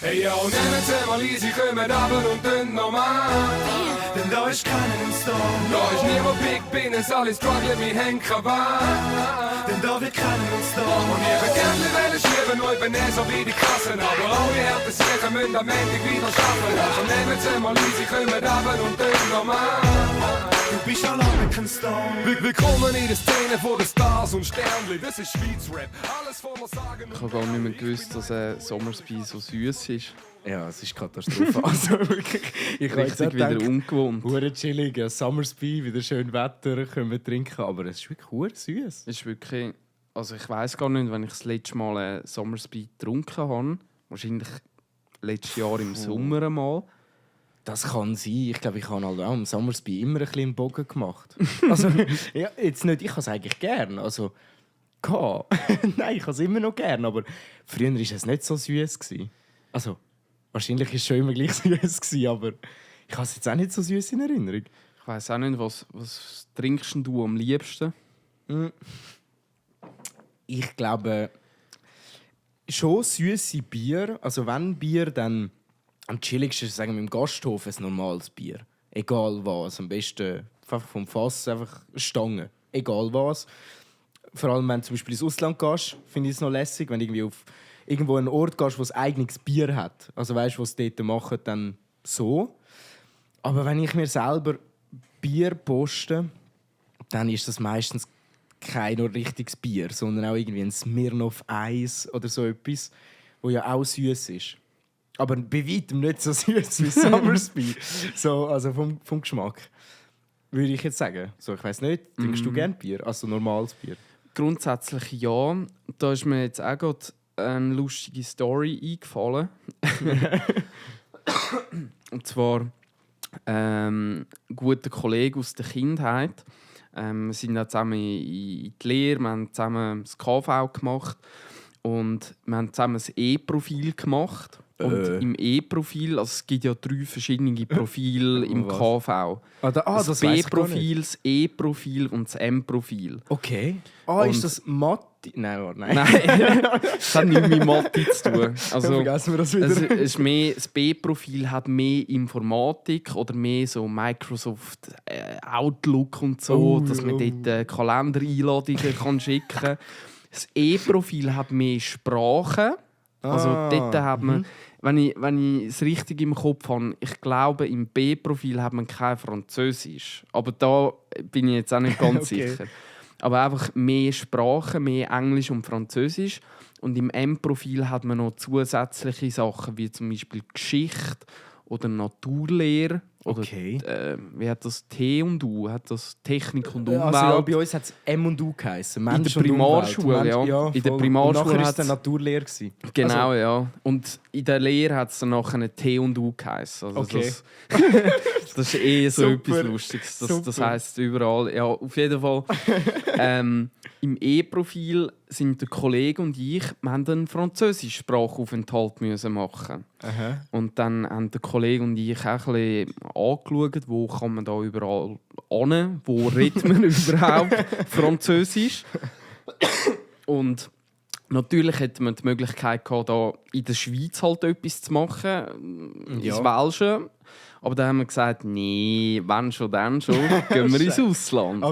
Hey yo, nehmt sie mal easy, kommt runter und dann nochmal. Denn da ist keiner im Stone. Da ist niemand Big Business, alle strugglen wie Henk Kavan. Denn da wird keiner im Stone. Und ihre Gärtner werden schreiben, neu bin so wie die Kassen. Aber alle Härten sicher müssen am Ende wieder schaffen. Also nehmt sie mal easy, kommt runter und dann nochmal. Du bist noch lange kein Stone. Willkommen in der Szene von den Stars und Sternli. Das ist Schweiz Rap, alles voller Sagen. Ich habe gar nicht mehr gewusst, dass Sommersby so süß ist. Ja, es ist Katastrophe. Also wirklich, ich habe jetzt Richtig wieder ungewohnt. hure chillig, ja, Summersby, wieder schön Wetter, können wir trinken, aber es ist wirklich hure süß. Ist wirklich, also ich weiss gar nicht, wenn ich das letzte Mal Sommersby getrunken habe. Wahrscheinlich letztes Jahr im Sommer einmal. Das kann sein. Ich glaube, ich habe halt auch im Summersby immer ein bisschen einen Bogen gemacht. Also, ja, jetzt nicht, ich habe es eigentlich gern. Also, nein, ich habe es immer noch gern, aber früher war es nicht so süß. Also, wahrscheinlich war es schon immer gleich süß, aber ich habe es jetzt auch nicht so süß in Erinnerung. Ich weiss auch nicht, was trinkst du am liebsten? Ich glaube, schon süße Bier. Also, wenn Bier, dann am chilligsten sagen wir im Gasthof ein normales Bier. Egal was. Am besten einfach vom Fass einfach Stangen. Egal was. Vor allem, wenn du zum Beispiel ins Ausland gehst, finde ich es noch lässig, wenn du irgendwie auf irgendwo einen Ort gehst, wo es eigenes Bier hat. Also weißt du, was sie dort machen, dann so. Aber wenn ich mir selber Bier poste, dann ist das meistens kein nur richtiges Bier, sondern auch irgendwie ein Smirnoff Eis oder so etwas, wo ja auch süß ist. Aber bei weitem nicht so süß wie Summersby. So, also vom Geschmack. Würde ich jetzt sagen. So, ich weiss nicht, trinkst du gerne Bier? Also normales Bier? Grundsätzlich ja. Da ist mir jetzt auch gerade eine lustige Story eingefallen. Und zwar ein guter Kollege aus der Kindheit. Wir sind auch zusammen in die Lehre, wir haben zusammen das KV gemacht und wir haben zusammen ein E-Profil gemacht. Und im E-Profil, also es gibt ja 3 verschiedene Profile im KV. Das B-Profil, das E-Profil und das M-Profil. Okay. Ist das Matti? Nein. Nein, das hat nichts mit Mathe zu tun. Also, vergessen wir das wieder. Ist mehr, das B-Profil hat mehr Informatik oder mehr so Microsoft Outlook und so, dass man dort Kalendereinladungen kann schicken kann. Das E-Profil hat mehr Sprachen. Also dort hat man, wenn ich es richtig im Kopf habe, ich glaube, im B-Profil hat man kein Französisch. Aber da bin ich jetzt auch nicht ganz sicher. Aber einfach mehr Sprachen, mehr Englisch und Französisch. Und im M-Profil hat man noch zusätzliche Sachen, wie zum Beispiel Geschichte oder Naturlehre. Oder wie hat das T und U? Hat das Technik und Umwelt? Also ja, bei uns hat es M und U geheißen. In der Primarschule, ja. In der Primarschule nachher war es dann Naturlehre. Genau, ja. Und in der Lehre hat es dann nachher T und U geheißen. Also das ist eh so etwas Lustiges. Das heisst überall. Ja, auf jeden Fall. Im E-Profil sind der Kollege und ich, wir haben einen französischen Sprachaufenthalt machen. Aha. Und dann haben der Kollege und ich auch ein bisschen angeschaut, wo kann man da überall hin, wo redet man überhaupt Französisch. Und natürlich hätte man die Möglichkeit gehabt, da in der Schweiz halt etwas zu machen, ins Welsche. Aber dann haben wir gesagt, nee, wenn schon, dann schon, gehen wir ins Ausland.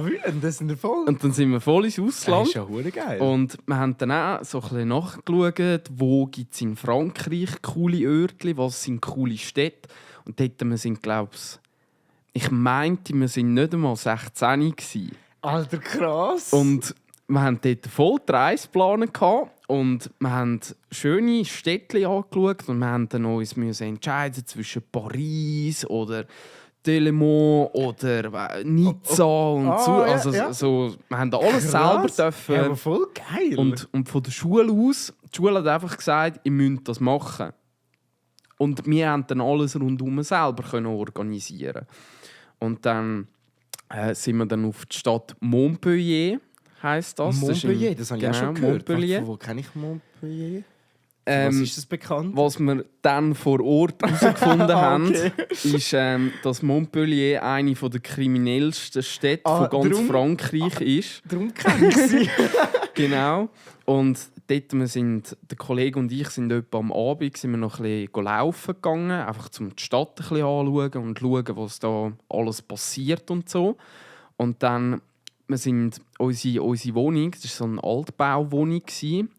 Das sind wir voll. Und dann sind wir voll ins Ausland. Das ist ja verdammt geil. Und wir haben dann auch so ein bisschen nachgeschaut, wo gibt es in Frankreich coole Örtchen, was sind coole Städte. Und dort sind, ich meinte, wir waren nicht einmal 16 gewesen. Alter, krass. Und wir hatten dort voll die Reisepläne und wir haben schöne Städtchen angeschaut und wir mussten uns entscheiden zwischen Paris oder Delémont oder Nizza und so. Also, so. Wir haben alles selber dürfen. Ja, aber voll geil. Und von der Schule aus, die Schule hat einfach gesagt, ihr müsst das machen. Und wir konnten dann alles rundum selber organisieren. Und dann sind wir dann auf die Stadt Montpellier. Heisst das? Montpellier, das habe ich auch schon gehört. Montpellier. Wo kenne ich Montpellier? Was ist das bekannt? Was wir dann vor Ort herausgefunden haben, ist, dass Montpellier eine der kriminellsten Städte von ganz Frankreich ist. Darum kenne ich sie. Genau. Und dort, der Kollege und ich sind etwa am Abend sind wir noch ein bisschen laufen gegangen, einfach um die Stadt ein bisschen anschauen und schauen, was da alles passiert und so. Und dann, unsere Wohnung, das war so eine Altbauwohnung.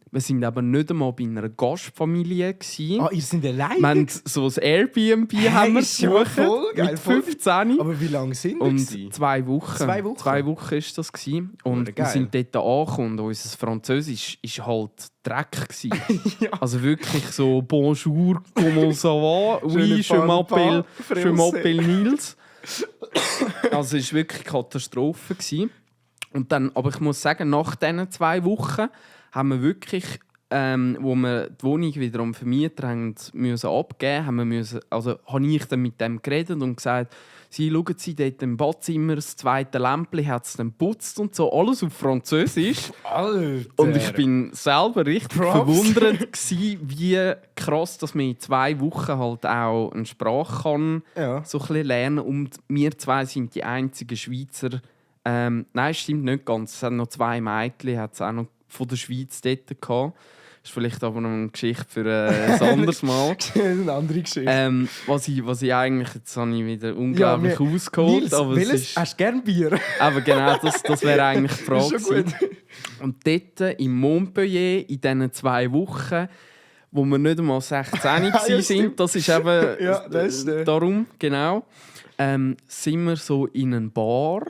Wir waren aber nicht einmal bei einer Gastfamilie. Ihr seid alleine? Wir haben so ein Airbnb haben wir gesucht, voll geil, mit 15. Aber wie lange sind wir? Und 2 Wochen. 2 Wochen? 2 Wochen war das. Und wir sind dort angekommen und unser Französisch war halt Dreck. Ja. Also wirklich so «Bonjour, comment ça va? Oui, je m'appelle Nils.» Also es war wirklich Katastrophe. Und dann, aber ich muss sagen, nach diesen 2 Wochen haben wir wirklich, wo wir die Wohnung wieder am Vermieter müssen abgeben mussten, habe ich dann mit dem geredet und gesagt, schauen Sie, dort im Badzimmer, das zweite Lämpchen hat es dann geputzt und so, alles auf Französisch. Alter. Und ich bin selber richtig verwundert gewesen, wie krass, dass man in 2 Wochen halt auch eine Sprache kann, so ein bisschen lernen. Und wir 2 sind die einzigen Schweizer. Nein, stimmt nicht ganz. Es hat noch 2 Mädchen, hat es auch noch von der Schweiz dort gehabt. Das ist vielleicht aber noch eine Geschichte für ein anderes Mal. Eine andere Geschichte. Was ich eigentlich, jetzt habe ich wieder unglaublich ausgeholt. Nils, aber hast du gerne Bier? Aber genau, das wäre eigentlich die Frage. Ist schon gut. Und dort in Montpellier, in diesen 2 Wochen, wo wir nicht einmal 16 waren, das ist eben darum, genau, sind wir so in eine Bar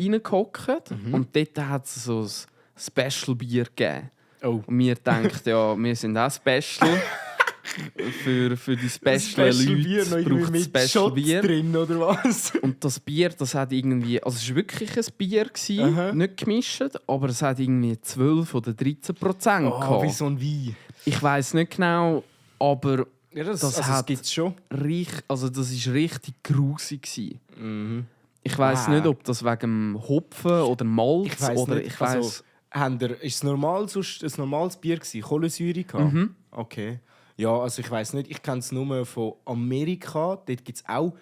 reingehockt und dort hat es so ein Special-Bier gegeben. Oh. Und wir dachten, ja, wir sind auch special. für die Special Leute braucht es Special Bier drin, oder was? Und das Bier, das hat irgendwie... Also es war wirklich ein Bier, nicht gemischt, aber es hat irgendwie 12 oder 13% gehabt. Wie so ein Wein. Ich weiss nicht genau, aber das gibt's schon. Das war richtig grusig. Ich weiss nicht, ob das wegen dem Hopfen oder Malz ich weiss oder nicht. ich weiss. Ist es normal, sonst ein normales Bier gewesen? Kohlensäure gehabt? Okay. Ja, also ich weiss nicht. Ich kenne es nur von Amerika. Dort gibt es auch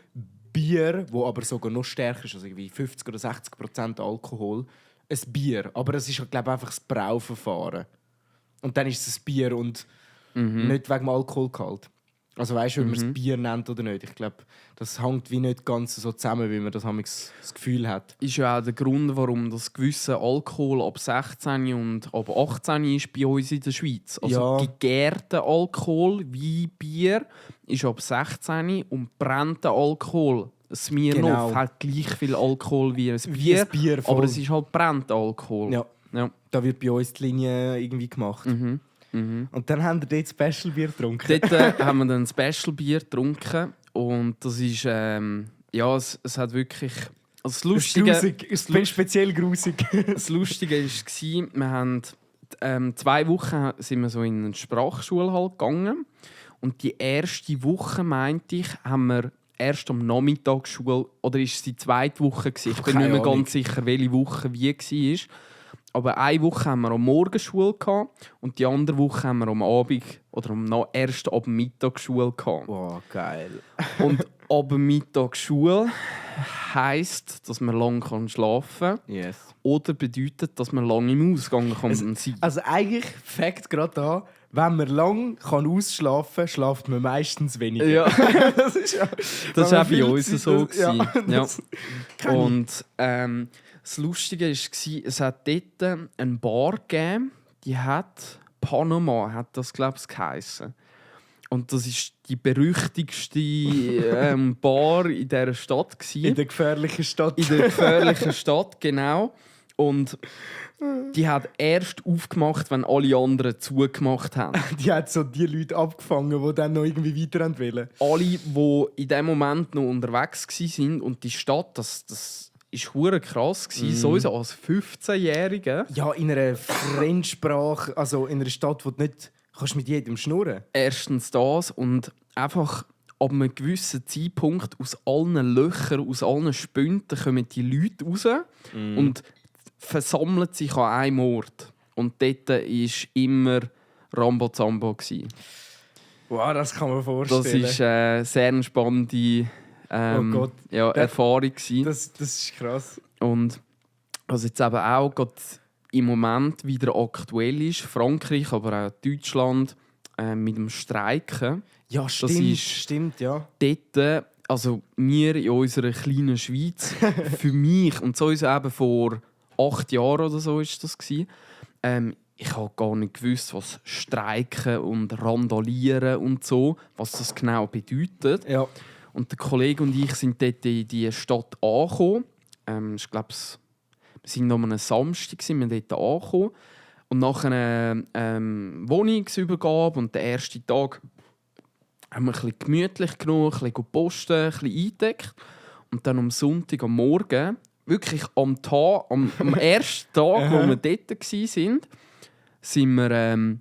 Bier, wo aber sogar noch stärker ist, also irgendwie 50 oder 60% Alkohol. Ein Bier, aber es ist, glaube ich, einfach das Brauverfahren. Und dann ist es ein Bier und nicht wegen dem Alkoholgehalt. Also weißt du, ob man es Bier nennt oder nicht? Ich glaube, das hängt wie nicht ganz so zusammen, wie man das Gefühl hat. Ist ja auch der Grund, warum das gewisse Alkohol ab 16 und ab 18 ist bei uns in der Schweiz. Also gegärter Alkohol wie Bier ist ab 16 und brennter Alkohol. Smirnoff hat gleich viel Alkohol wie ein Bier, aber es ist halt brennter Alkohol. Ja. Da wird bei uns die Linie irgendwie gemacht. Und dann haben wir dort Special-Bier getrunken. Dort haben wir dann Special-Bier getrunken und das ist, es hat wirklich... Also das Lustige... Es ist speziell grusig. Das Lustige war, wir haben 2 Wochen sind wir so in eine Sprachschule halt gegangen und die erste Woche, meinte ich, haben wir erst am Nachmittagsschule, oder ist es die 2. Woche gewesen? Ich bin nicht mehr ganz sicher, welche Woche wie war. Aber eine Woche haben wir am Morgenschule und die andere Woche haben wir am Abend oder erst ab Mittagsschule gehabt. Wow, geil. Und ab Mittagsschule heisst, dass man lange schlafen kann. Yes. Oder bedeutet, dass man lange im Ausgang sein kann. Also eigentlich Fakt gerade da, wenn man lange ausschlafen kann, schläft man meistens weniger. Ja. Das ist auch bei uns so. Ja. Und das Lustige war, es hat dort eine Bar gegeben, die hat Panama, hat das, glaube ich, geheissen. Und das ist die berüchtigste Bar in dieser Stadt. In der gefährlichen Stadt. In der gefährlichen Stadt, genau. Und die hat erst aufgemacht, wenn alle anderen zugemacht haben. Die hat so die Leute abgefangen, die dann noch irgendwie weiter wollen. Alle, die in dem Moment noch unterwegs waren und die Stadt, das war hure krass. Sowieso als 15-Jähriger. Ja, in einer Fremdsprache, also in einer Stadt, wo du nicht mit jedem schnurren. Erstens das und einfach ab einem gewissen Zeitpunkt aus allen Löchern, aus allen Spünten kommen die Leute raus und versammeln sich an einem Ort. Und dort ist immer Rambazamba gsi. Wow, das kann man vorstellen. Das war sehr eine spannende Oh Gott. Erfahrung gsi. Das ist krass. Und was jetzt eben auch gerade im Moment wieder aktuell ist, Frankreich, aber auch Deutschland, mit dem Streiken. Ja, stimmt, ja. Dort, also wir in unserer kleinen Schweiz, für mich, und so ist es eben vor 8 Jahren oder so ist das gewesen, ich habe gar nicht gewusst, was Streiken und Randalieren und so, was das genau bedeutet. Ja. Und der Kollege und ich sind dort in die Stadt angekommen. Ich glaube, wir waren noch an einem Samstag, wir sind dort angekommen. Und nach einer Wohnungsübergabe und den ersten Tag haben wir ein bisschen gemütlich genommen, ein bisschen posten, ein bisschen eingedeckt. Und dann am Sonntag am Morgen, wirklich am ersten Tag, wo wir dort waren, sind wir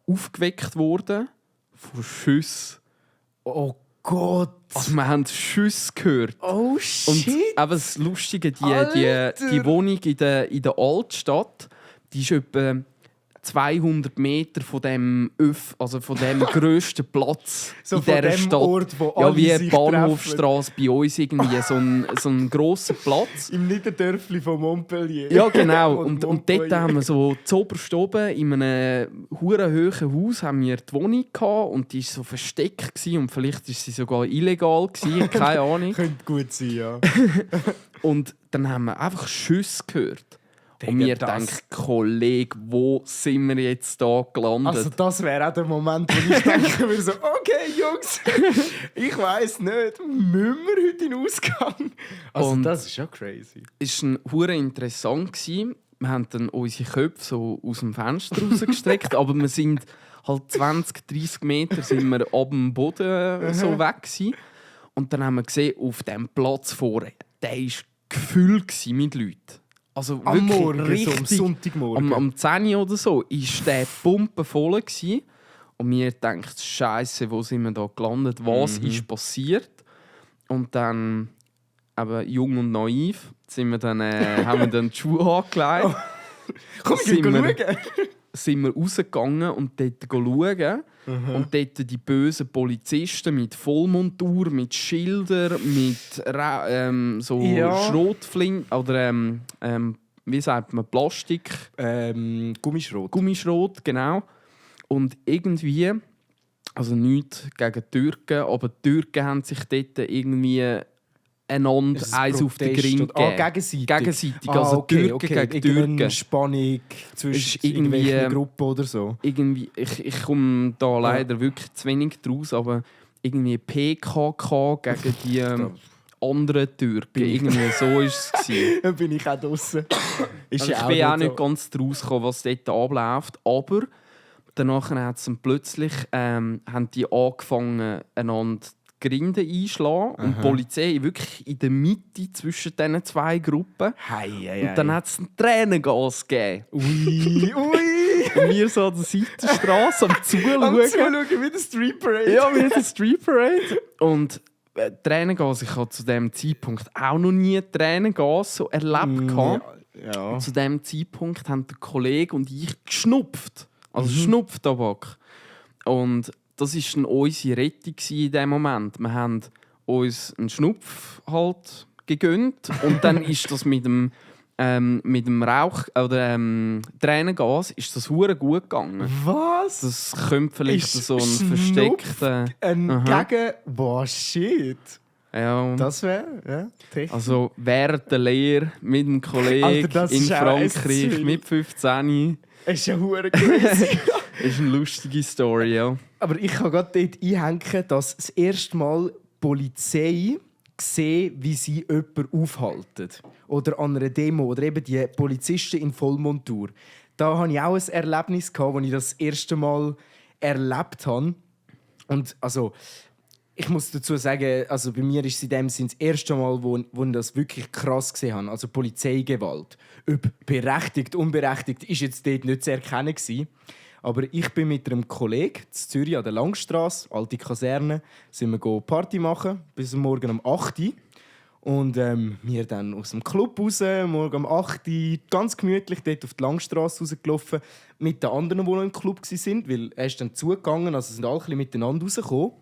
aufgeweckt worden von Schüssen. Oh Gott. Also wir haben Schüsse gehört. Oh shit. Und eben das Lustige, die Wohnung in der Altstadt, die ist etwa 200 Meter von dem von dem grössten Platz So in von dieser dem Stadt. Ort, wo ja, alle wie sich Bahnhofstrasse bei uns irgendwie so ein grosser Platz. Im Niederdörfli von Montpellier. Ja, genau. Und Und dort haben wir so zuoberst oben in einem hure hohen Haus haben wir die Wohnung gehabt und die war so versteckt gewesen, und vielleicht war sie sogar illegal gewesen, keine Ahnung. Könnte gut sein, ja. Und dann haben wir einfach Schüsse gehört. Und Digga, wir das- denken, Kollege, wo sind wir jetzt da gelandet? Also das wäre auch der Moment, wo ich denke mir so, okay, Jungs, ich weiss nicht, müssen wir heute in den Ausgang? Also Und- das ist ja crazy. Es war hure interessant gewesen. Wir haben dann unsere Köpfe so aus dem Fenster rausgestreckt, aber wir sind halt 20, 30 Meter sind wir ab dem Boden so weg gewesen. Und dann haben wir gesehen, auf dem Platz vorne, der war gefüllt mit Leuten. Also Am wirklich Morgen, so am richtig. Sonntagmorgen. Am 10 Uhr oder so war der Pumpe voll gewesen. Und wir dachten, Scheiße, wo sind wir da gelandet? Was ist passiert? Und dann, aber jung und naiv, haben wir dann die Schuhe angelegt. Komm, ich sind will wir- schauen. Sind wir rausgegangen und dort schauen. Und dort die bösen Polizisten mit Vollmontur, mit Schildern, mit so Ja. Schrotflinten oder wie sagt man, Plastik. Gummischrot. Gummischrot, genau. Und irgendwie, also nichts gegen die Türken, aber die Türken haben sich dort irgendwie einander Ist es eins auf den Protest Grin oder- gegeben. gegenseitig. Gegenseitig, also Türken gegen Irgendeine Türken. Spannung zwischen Ist irgendwie- irgendwelchen Gruppen oder so. Irgendwie, ich komme da leider wirklich zu wenig draus, aber irgendwie PKK gegen die anderen Türken. Irgendwie so war es. Da bin ich auch draussen. Also ich bin auch nicht ganz draus gekommen, was dort abläuft, aber danach hat es plötzlich haben die angefangen, einander die Grinden einschlagen und die Polizei wirklich in der Mitte zwischen diesen zwei Gruppen. Und dann hat es ein Tränengas gegeben. Ui. Und wir so an der Seitenstraße am Zuschauen. Am Zuschauen wie der Street Parade. Ja, wie der Street Parade. Und Tränengas, ich habe zu diesem Zeitpunkt auch noch nie Tränengas so erlebt. Ja. Zu diesem Zeitpunkt haben der Kollege und ich geschnupft. Also Schnupftabak. Und das war dann unsere Rettung in diesem Moment. Wir haben uns einen Schnupf halt gegönnt und dann ist das mit dem Rauch oder Tränengas ist das hure gut gegangen. Was? Das könnte vielleicht Ist so ein Schnupf versteckter... Ein Aha. Boah, shit. Ja, und Das wäre, ja, Technik. also während der Lehre mit dem Kollegen Alter, das in ist auch ein Frankreich Ziel. mit 15 Es ist ja hure crazy. ist eine lustige Story, ja. Aber ich kann gerade dort einhängen, dass das erste Mal die Polizei sehen, wie sie jemanden aufhalten. Oder an einer Demo. Oder eben die Polizisten in Vollmontur. Da hatte ich auch ein Erlebnis, als ich das erste Mal erlebt habe. Und also, ich muss dazu sagen, also bei mir ist es in dem Sinne das erste Mal, wo ich das wirklich krass gesehen habe. Also Polizeigewalt. Ob berechtigt, unberechtigt, ist jetzt dort nicht zu erkennen gewesen. Aber ich bin mit einem Kollegen in Zürich an der Langstrasse, alte Kaserne, sind wir Party machen bis morgen um 8 Uhr. Und wir dann aus dem Club raus, morgen um 8 Uhr, ganz gemütlich dort auf die Langstrasse rausgelaufen, mit den anderen, die noch im Club waren, weil er ist dann zugegangen, also sind alle ein bisschen miteinander rausgekommen.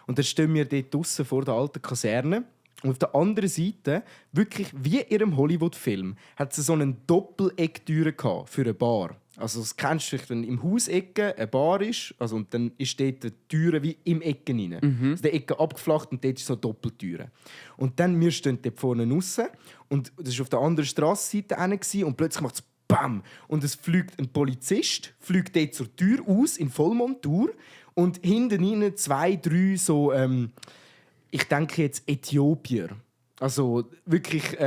Und dann stehen wir dort draussen vor der alten Kaserne. Und auf der anderen Seite, wirklich wie in einem Hollywood-Film, hat es so eine Doppelecktüre für eine Bar. Also das kennst du, wenn im Hausecke eine Bar ist, also, und dann ist dort die Türe wie im Ecken rein. Also die Ecke abgeflacht und dort ist so eine Doppeltüre. Und dann, wir stehen dort vorne raus und das war auf der anderen Strassenseite und plötzlich macht es BAM! Und es fliegt ein Polizist, fliegt dort zur Tür aus in Vollmontur und hinten rein 2, 3 so, ich denke jetzt Äthiopier. Also wirklich,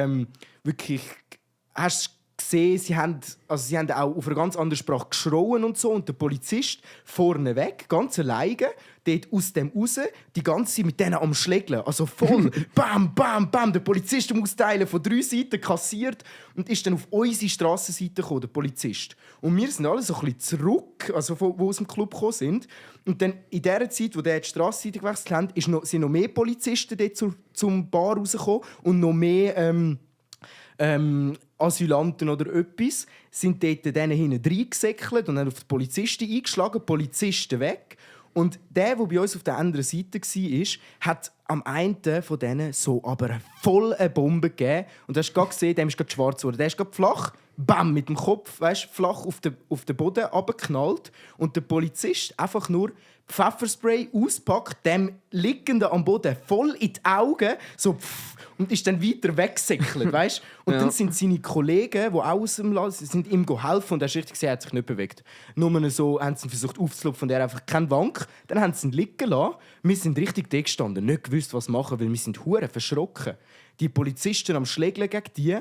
hast du gesehen, sie haben auch auf einer ganz anderen Sprache geschrien und so. Und der Polizist vorne weg, ganz alleine, dort aus dem raus, die ganze Zeit mit denen am Schlägeln. Also voll, bam, bam, bam. Der Polizist am Austeilen von 3 Seiten kassiert und ist dann auf unsere Strassenseite gekommen, der Polizist. Und wir sind alle so ein bisschen zurück, also wo aus dem Club gekommen sind. Und dann in der Zeit, wo der die Strassenseite gewechselt hat, sind noch mehr Polizisten dort zum Bar rausgekommen und noch mehr Asylanten oder etwas, sind dort hinten reingesäckelt und haben auf die Polizisten eingeschlagen, die Polizisten weg. Und der bei uns auf der anderen Seite war, hat am einen von denen so aber voll eine Bombe gegeben. Und du hast gerade gesehen, dem ist gerade schwarz geworden. Der ist gerade flach, bam, mit dem Kopf, flach auf den Boden runtergeknallt. Und der Polizist einfach nur Pfefferspray auspackt, dem Liegenden am Boden voll in die Augen, so pff, und ist dann weiter weggesäckelt, weißt? Und dann sind seine Kollegen, die auch aus dem Land sind, ihm geholfen und er hat sich nicht bewegt. Nur so haben sie versucht aufzulupfen und er einfach keine Wank. Dann haben sie ihn liegen lassen. Wir sind richtig da gestanden, nicht gewusst, was machen, weil wir sind hure verschrocken. Die Polizisten am Schlägeln gegen die.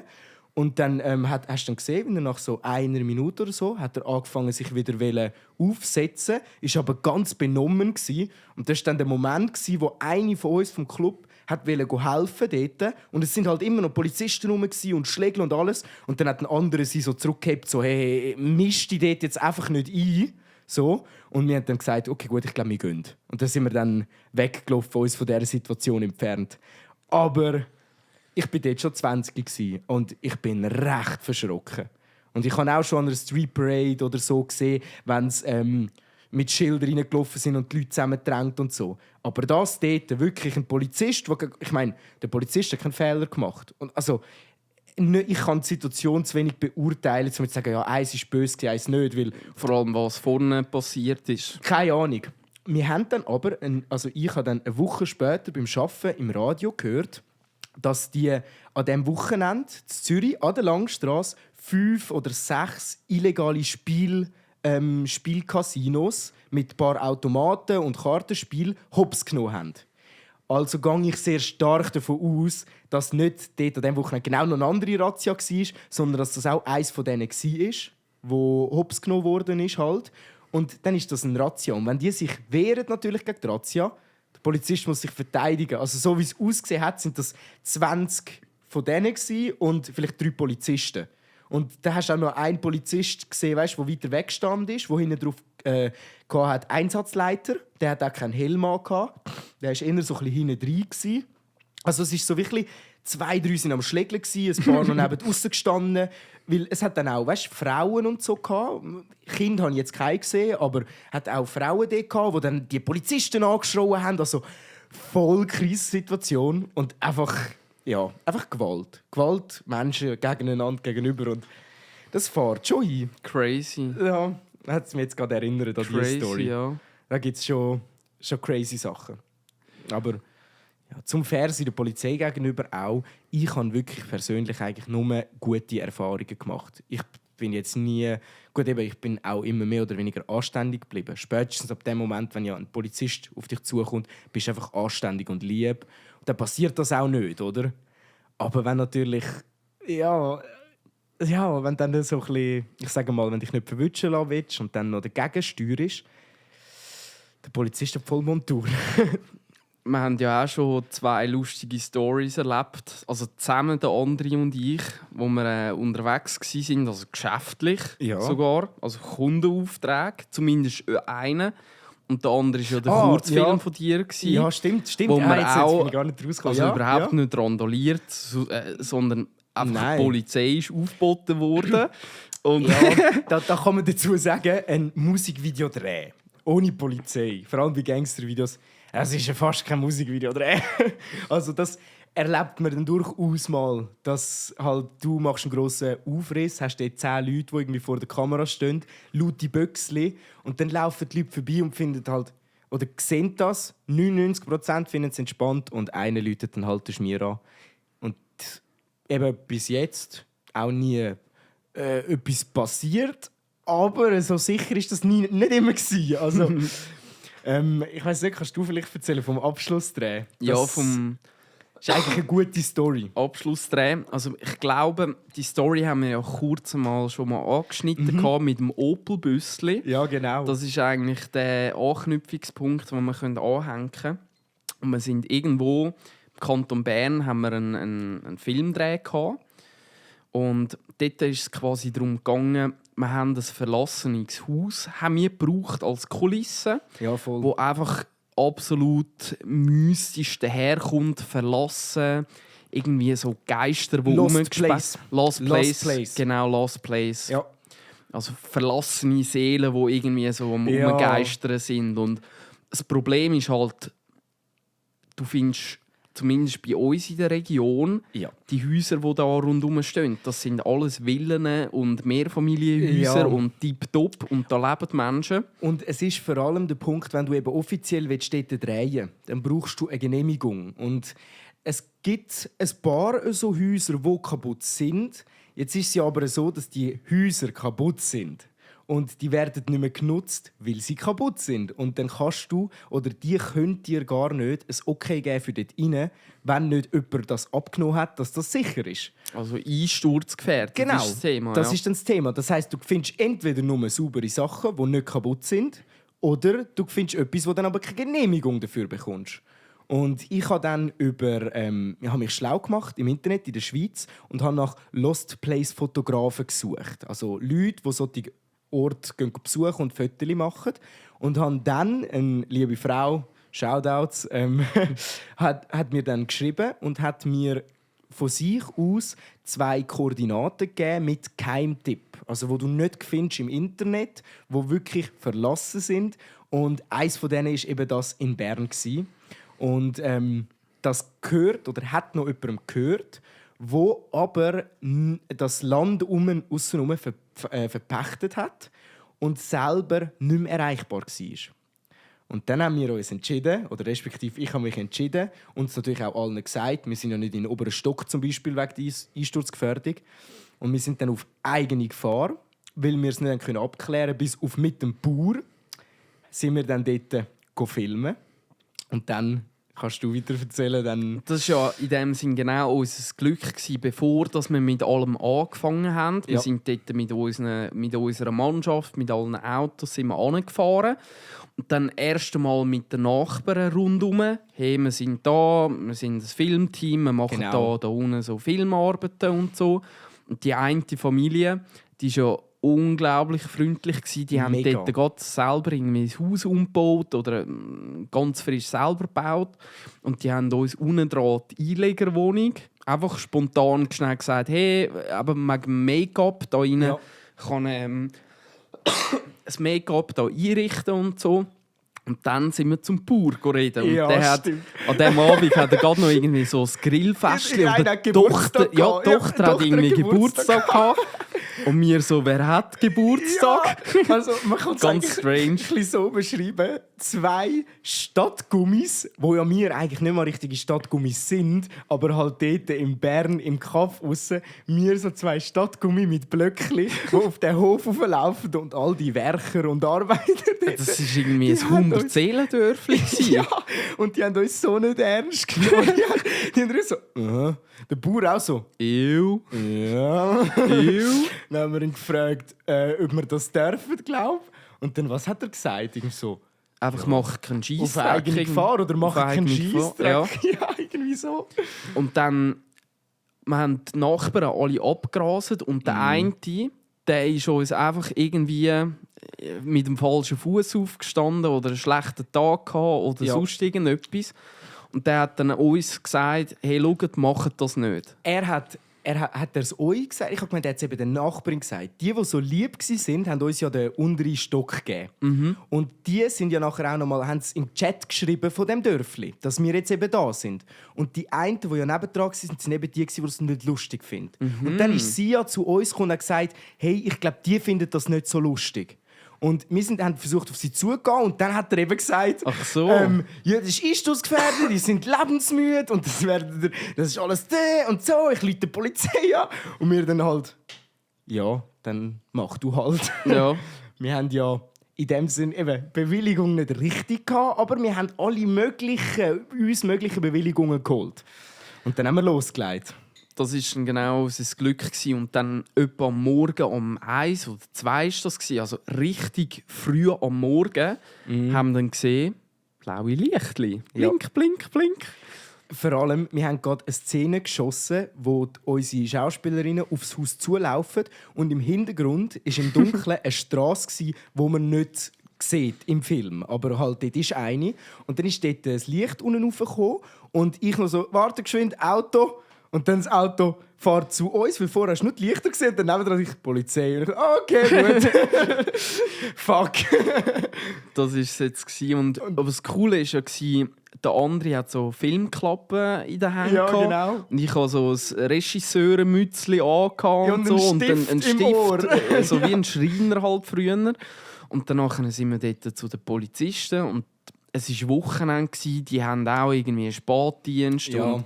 Und dann hast du dann gesehen, wie er nach so 1 Minute oder so hat er angefangen, sich wieder aufsetzen. Ist aber ganz benommen gewesen. Und das war dann der Moment, wo eine von uns vom Club hat helfen dort. Und es sind halt immer noch Polizisten rum und Schlägel und alles. Und dann hat ein anderer sie so zurückgehabt, so hey, misch dich dort jetzt einfach nicht ein. So. Und wir haben dann gesagt, okay, gut, ich glaube, wir gehen. Und dann sind wir dann weggelaufen, uns von dieser Situation entfernt. Aber ich war dort schon 20 und ich bin recht verschrocken. Und ich habe auch schon an einer Street Parade oder so gesehen, wenn es mit Schildern reingelaufen sind und die Leute zusammengedrängt und so. Aber das dort, wirklich ein Polizist, ich meine, der Polizist hat keinen Fehler gemacht. Und also, ich kann die Situation zu wenig beurteilen, um zu sagen, ja, eins ist böse, eins nicht. Weil vor allem, was vorne passiert ist. Keine Ahnung. Wir haben dann aber, ich habe dann eine Woche später beim Arbeiten im Radio gehört, dass die an diesem Wochenende in Zürich an der Langstrasse 5 oder 6 illegale Spielcasinos mit ein paar Automaten und Kartenspielen hops genommen haben. Also gehe ich sehr stark davon aus, dass nicht dort an diesem Wochenende genau noch eine andere Razzia war, sondern dass das auch eines von denen war, wo hops genommen worden ist. Halt. Und dann ist das eine Razzia. Und wenn die sich wehren natürlich gegen die Razzia, der Polizist muss sich verteidigen. Also so wie es ausgesehen hat, sind das 20 von denen und vielleicht 3 Polizisten. Und da hast du auch noch einen Polizist gesehen, der weiter weggestanden ist, der hinten drauf hat Einsatzleiter. Der hat auch keinen Helm angehabt. Der war eher so ein bisschen hinten drin. Also es ist so wirklich 2, 3 sind am Schlägeln, ein paar noch neben aussen gestanden. Weil es hat dann auch Frauen und so gehabt. Kinder habe ich jetzt keine gesehen, aber es hat auch Frauen dort gehabt, die dann die Polizisten angeschrien haben. Also voll Krisensituation und einfach Gewalt. Gewalt, Menschen gegeneinander, gegenüber. Und das fährt schon hin. Crazy. Ja, hat es mich jetzt gerade erinnert an diese Story. Ja. Da gibt es schon crazy Sachen. Aber ja, zum Fairsein der Polizei gegenüber auch. Ich habe wirklich persönlich eigentlich nur gute Erfahrungen gemacht. Ich bin jetzt nie... Gut, eben, ich bin auch immer mehr oder weniger anständig geblieben. Spätestens ab dem Moment, wenn ja ein Polizist auf dich zukommt, bist du einfach anständig und lieb. Und dann passiert das auch nicht, oder? Aber wenn natürlich... Ja, wenn dann so ein bisschen... Ich sage mal, wenn dich nicht verwutschen lassen willst und dann noch dagegen steuerst, der Polizist hat voll Montur. Wir haben ja auch schon 2 lustige Stories erlebt. Also zusammen, der André und ich, wo wir unterwegs waren, also geschäftlich sogar. Also Kundenaufträge, zumindest einen. Und der andere war ja der Kurzfilm von dir. Gewesen, Ja, stimmt. Wo man jetzt auch bin ich gar nicht rausgekommen. also überhaupt nicht randaliert, sondern einfach die Polizei ist aufgeboten worden. Und Da kann man dazu sagen, ein Musikvideodreh ohne Polizei, vor allem bei Gangstervideos, es ist ja fast kein Musikvideodreh. Also das erlebt man dann durchaus mal, dass halt, du machst einen grossen Aufriss, hast dort 10 Leute, die irgendwie vor der Kamera stehen, laute Böckchen, und dann laufen die Leute vorbei und finden halt, oder sehen das, 99% finden es entspannt und einer läutet dann halt den Schmier an. Und eben bis jetzt auch nie etwas passiert, aber so sicher ist das nicht immer gewesen. Also, ich weiss nicht, kannst du vielleicht erzählen vom Abschlussdreh? ja, vom Das ist eigentlich eine gute Story. Abschlussdreh. Also ich glaube, die Story haben wir ja kurz mal schon mal angeschnitten gehabt mit dem Opel-Büssli. Ja, genau. Das ist eigentlich der Anknüpfungspunkt, den wir anhängen können. Und wir sind irgendwo im Kanton Bern haben wir einen Filmdreh gehabt. Und dort ist es quasi darum gegangen, wir haben ein verlassenes Haus haben wir gebraucht als Kulisse, Ja, voll. wo einfach absolut mystisch daherkommt, verlassen, irgendwie so Geister, die Lost Place. Lost Place. Genau, Lost Place. Ja. Also verlassene Seelen, die irgendwie so am Ja. Umgeistern sind. Und das Problem ist halt, du findest zumindest bei uns in der Region Ja. die Häuser, die da rundherum stehen, das sind alles Villen und Mehrfamilienhäuser Ja. und tipptopp und da leben Menschen. Und es ist vor allem der Punkt, wenn du eben offiziell dort drehen willst, dann brauchst du eine Genehmigung. Und es gibt ein paar so Häuser, die kaputt sind. Jetzt ist es ja aber so, dass die Häuser kaputt sind. Und die werden nicht mehr genutzt, weil sie kaputt sind. Und dann kannst du, oder die könnt dir gar nicht ein Okay geben für dort rein, wenn nicht jemand das abgenommen hat, dass das sicher ist. Also einsturzgefährdet Genau, ist das Thema. das ja. ist dann das Thema. Das heisst, du findest entweder nur saubere Sachen, die nicht kaputt sind, oder du findest etwas, wo dann aber keine Genehmigung dafür bekommst. Und ich habe dann habe mich schlau gemacht im Internet in der Schweiz und habe nach Lost Place Fotografen gesucht. Also Leute, die solche Orte besuchen und Fotos machen. Und habe dann eine liebe Frau, Shoutouts, hat mir dann geschrieben und hat mir von sich aus 2 Koordinaten gegeben mit Keimtipp. Also wo du nicht findest im Internet, wo wirklich verlassen sind. Und eins von denen ist eben das in Bern gewesen. Und das gehört oder hat noch jemandem gehört, wo aber das Land außenrum verpachtet hat und selber nicht mehr erreichbar war. Und dann haben wir uns entschieden, oder respektive ich habe mich entschieden und es natürlich auch allen gesagt, wir sind ja nicht in den oberen Stock zum Beispiel wegen der Einsturzgefährdung. Und wir sind dann auf eigene Gefahr, weil wir es nicht abklären konnten, bis auf mit dem Bauer, sind wir dann dort filmen. Und dann kannst du weiter erzählen. Dann Das war ja in dem Sinn genau unser Glück gewesen, bevor dass wir mit allem angefangen haben. Wir Ja. sind dort mit unserer Mannschaft, mit allen Autos sind wir angefahren. Und dann erst einmal mit den Nachbarn rundherum. Hey, wir sind da, wir sind ein Filmteam, wir machen Genau. da unten so Filmarbeiten und so. Und die eine Familie, die ist ja unglaublich freundlich gewesen. Die haben Mega. dort gerade selber irgendwie ein Haus umgebaut oder ganz frisch selber gebaut. Und die haben uns unten dran die Einlegerwohnung einfach spontan schnell gesagt, hey, aber wegen Make-up da rein Ja. kann ein Make-up da einrichten und so. Und dann sind wir zum Bauer reden. Und Ja, der hat, stimmt. an diesem Abend hat er gerade noch irgendwie so ein Grillfestchen. Ja, Und der die hat Tochter, Geburtstag ja, gehabt. die Ja, Tochter die hat Tochter irgendwie hat Geburtstag gehabt. Und wir so, wer hat Geburtstag? Ja, also man kann es Ganz eigentlich strange. ein bisschen so beschreiben. 2 Stadtgummis, wo ja wir eigentlich nicht mal richtige Stadtgummis sind, aber halt dort in Bern im Kaff aussen, wir so 2 Stadtgummis mit Blöckchen, die auf den Hof laufen und all die Werker und Arbeiter dort. Das war irgendwie ein Die haben uns- 100-Seelen-Dörfli. Ja, und die haben uns so nicht ernst genommen. Die haben so, der Bauer auch so, Ew. ja. Ew. Dann haben wir ihn gefragt, ob wir das dürfen, glaube ich. Und dann, was hat er gesagt? Irgendwie so, Einfach mach keinen auf Scheissdreck. eigene Gefahr oder mach Auf keinen eigene Gefahr, Scheissdreck. Ja. irgendwie so. Und dann wir haben die Nachbarn alle abgerastet und der eine, der ist uns einfach irgendwie mit dem falschen Fuß aufgestanden oder einen schlechten Tag gehabt oder sonst irgendetwas. Und der hat dann uns gesagt, hey, schaut, macht das nicht. Hat er es euch gesagt? Ich habe gemeint, er hat es eben den Nachbarn gesagt. Die so lieb waren, haben uns ja den unteren Stock gegeben. Und die sind ja nachher auch noch mal, haben es im Chat geschrieben von dem Dörfli, dass wir jetzt eben da sind. Und die einen, die ja nebendran waren, sind eben die, die es nicht lustig finden. Und dann ist sie ja zu uns gekommen und hat gesagt, hey, ich glaube, die finden das nicht so lustig. Und wir haben versucht, auf sie zuzugehen. Und dann hat er eben gesagt, ach so. Ja, das ist Einsturzgefährder, die sind lebensmüde und das ist alles der und so. Ich rufe die Polizei an. Und wir dann halt, ja, dann mach du halt. Ja. Wir haben ja in dem Sinne eben Bewilligung nicht richtig gehabt, aber wir haben alle uns möglichen Bewilligungen geholt. Und dann haben wir losgelegt. Das war dann genau sein Glück. Und dann etwa am Morgen um 1 oder 2 war das. Also richtig früh am Morgen haben wir dann gesehen, blaue Lichtli. Blink, blink, blink. Vor allem, wir haben gerade eine Szene geschossen, wo unsere Schauspielerinnen aufs Haus zulaufen und im Hintergrund war im Dunkeln eine Straße, die man nicht sieht im Film. Aber halt, dort ist eine. Und dann ist dort das Licht unten raufgekommen und ich noch so, warte geschwind, Auto. Und dann das Auto fährt zu uns, weil vorher hast du nur die Lichter gesehen. Dann nebenan die Polizei. Und ich dachte, okay, gut. Fuck. Das war es jetzt. Aber das Coole war ja, der andere hat so Filmklappen in den Händen. Ja, genau. Und ich hatte so ein Regisseurenmützchen angehabt und so. Und dann einen Stift, im Ohr. So wie ein Schreiner halt früher. Und danach sind wir dort zu den Polizisten. Und es war Wochenende, die haben auch irgendwie einen Spätdienst. Ja. Und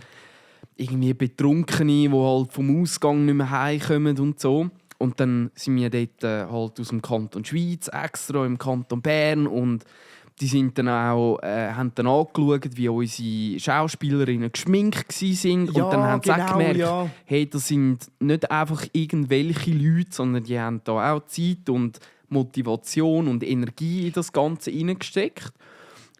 irgendwie Betrunkene, die halt vom Ausgang nicht mehr heimkommen und so. Und dann sind wir dort halt aus dem Kanton Schweiz, extra im Kanton Bern. Und die sind dann auch, haben dann angeschaut, wie unsere Schauspielerinnen geschminkt waren. Ja, und dann haben sie genau, auch gemerkt, ja. hey, das sind nicht einfach irgendwelche Leute, sondern die haben da auch Zeit und Motivation und Energie in das Ganze hineingesteckt.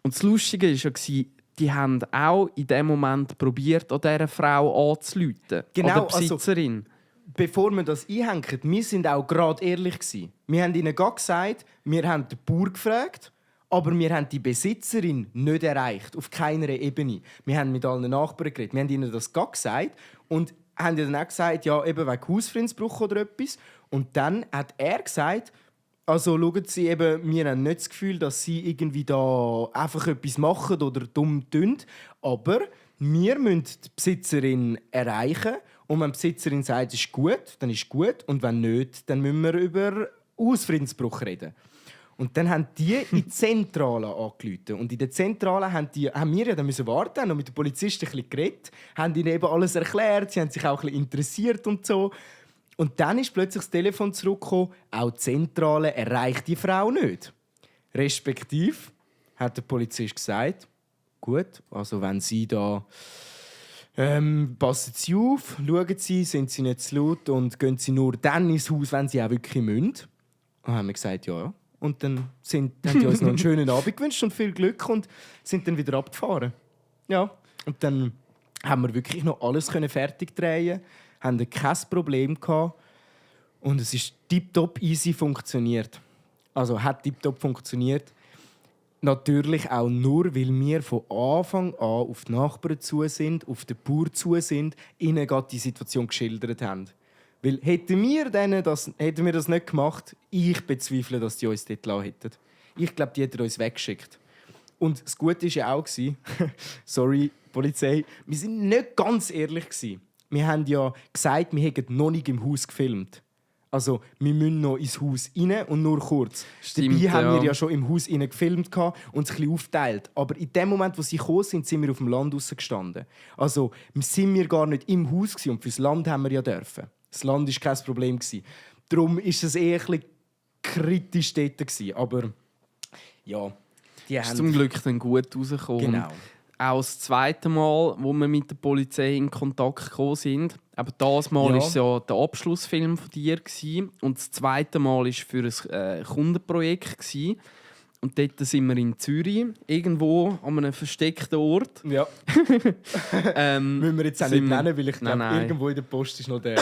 Und das Lustige war ja, die haben auch in dem Moment probiert, an dieser Frau anzurufen. Genau, an der Besitzerin. Also, bevor wir das einhängen, wir sind auch gerade ehrlich gewesen. Wir haben ihnen gerade gesagt, wir haben den Bauer gefragt, aber wir haben die Besitzerin nicht erreicht, auf keiner Ebene. Wir haben mit allen Nachbarn geredet, wir haben ihnen das gerade gesagt und haben dann auch gesagt, ja, eben wegen Hausfriedensbruch oder etwas. Und dann hat er gesagt, also schauen Sie eben, wir haben nicht das Gefühl, dass Sie irgendwie da einfach etwas machen oder dumm tun. Aber wir müssen die Besitzerin erreichen. Und wenn die Besitzerin sagt, es ist gut, dann ist es gut. Und wenn nicht, dann müssen wir über Hausfriedensbruch reden. Und dann haben die in die Zentrale angerufen. Und in der Zentrale haben wir ja dann warten, haben noch mit den Polizisten ein bisschen geredet, haben ihnen eben alles erklärt, sie haben sich auch ein bisschen interessiert und so. Und dann ist plötzlich das Telefon zurückgekommen, auch die Zentrale erreicht die Frau nicht. Respektive hat der Polizist gesagt, gut, also wenn Sie da passen Sie auf, schauen Sie, sind Sie nicht zu laut und gehen Sie nur dann ins Haus, wenn Sie auch wirklich müssen. Und haben wir gesagt, ja. Und dann haben die uns noch einen schönen Abend gewünscht und viel Glück und sind dann wieder abgefahren. Ja. Und dann haben wir wirklich noch alles fertig drehen, haben kein Problem gehabt und es ist tipptopp easy funktioniert. Also hat tipptopp funktioniert. Natürlich auch nur, weil wir von Anfang an auf die Nachbarn zu sind, auf den Bauer zu sind, ihnen gerade die Situation geschildert haben. Weil hätten wir das nicht gemacht, ich bezweifle, dass die uns dort gelassen hätten. Ich glaube, die hätten uns weggeschickt. Und das Gute war ja auch, sorry, Polizei, wir sind nicht ganz ehrlich. Wir haben ja gesagt, wir hätten noch nicht im Haus gefilmt. Also, wir müssen noch ins Haus rein und nur kurz. Stimmt, dabei haben wir ja schon im Haus rein gefilmt und uns ein bisschen aufgeteilt. Aber in dem Moment, wo sie gekommen sind wir auf dem Land rausgestanden. Also, sind wir gar nicht im Haus gewesen, und fürs Land haben wir ja dürfen. Das Land war kein Problem. Darum war es eher ein bisschen kritisch dort. Aber ja, die ist haben... zum Glück dann gut rausgekommen. Genau. Auch das zweite Mal, wo wir mit der Polizei in Kontakt gekommen sind. Aber das Mal war es ja der Abschlussfilm von dir. Und das zweite Mal war für ein Kundenprojekt. Und dort sind wir in Zürich, irgendwo an einem versteckten Ort. Ja. Müssen wir jetzt auch nicht nennen, weil ich glaube, nein. irgendwo in der Post ist noch der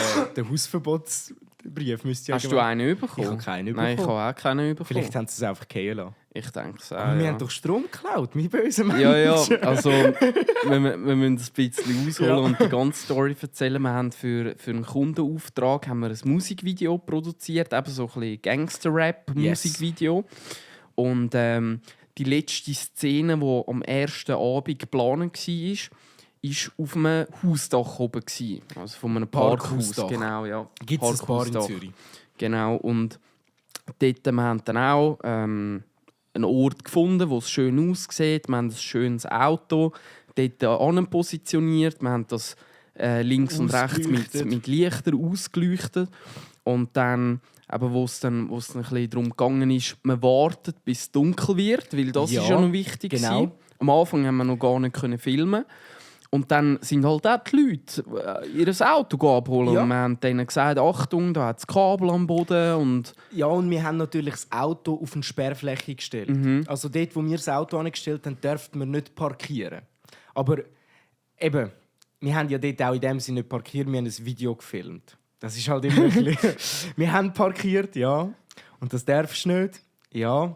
Hausverbots... Brief müsste ja Hast du einen bekommen? Ich habe keinen Nein, ich bekommen. habe auch keinen bekommen. Vielleicht haben sie es einfach gehen lassen. Ich denke es auch, Aber wir ja. haben doch Strom geklaut, meine bösen Menschen. Ja, also wir müssen das ein bisschen ausholen und die ganze Story erzählen. Wir haben für einen Kundenauftrag haben wir ein Musikvideo produziert, eben so ein bisschen Gangster-Rap-Musikvideo. Und die letzte Szene, die am ersten Abend geplant war auf einem Hausdach oben. Also von einem Parkhaus. Parkhausdach. Genau, ja. Gibt es ein Bar in Parkhausdach. Zürich? Genau, und dort haben wir dann auch einen Ort gefunden, wo es schön aussieht. Wir haben ein schönes Auto dort positioniert. Wir haben das links und rechts mit Lichtern ausgeleuchtet. Und dann, wo es dann ein bisschen darum gegangen ist, man wartet, bis es dunkel wird, weil das Ja, ist ja noch wichtig. genau. Gewesen. Am Anfang haben wir noch gar nicht filmen. Und dann sind halt auch die Leute ihr Auto abholen. Ja. Und wir haben denen gesagt, Achtung, da hat es Kabel am Boden. Und Ja, und wir haben natürlich das Auto auf eine Sperrfläche gestellt. Also dort, wo wir das Auto angestellt haben, dürften wir nicht parkieren. Aber eben, wir haben ja dort auch in dem Sinne nicht parkiert, wir haben ein Video gefilmt. Das ist halt immer ein bisschen... Wir haben parkiert, ja. Und das darfst du nicht, ja.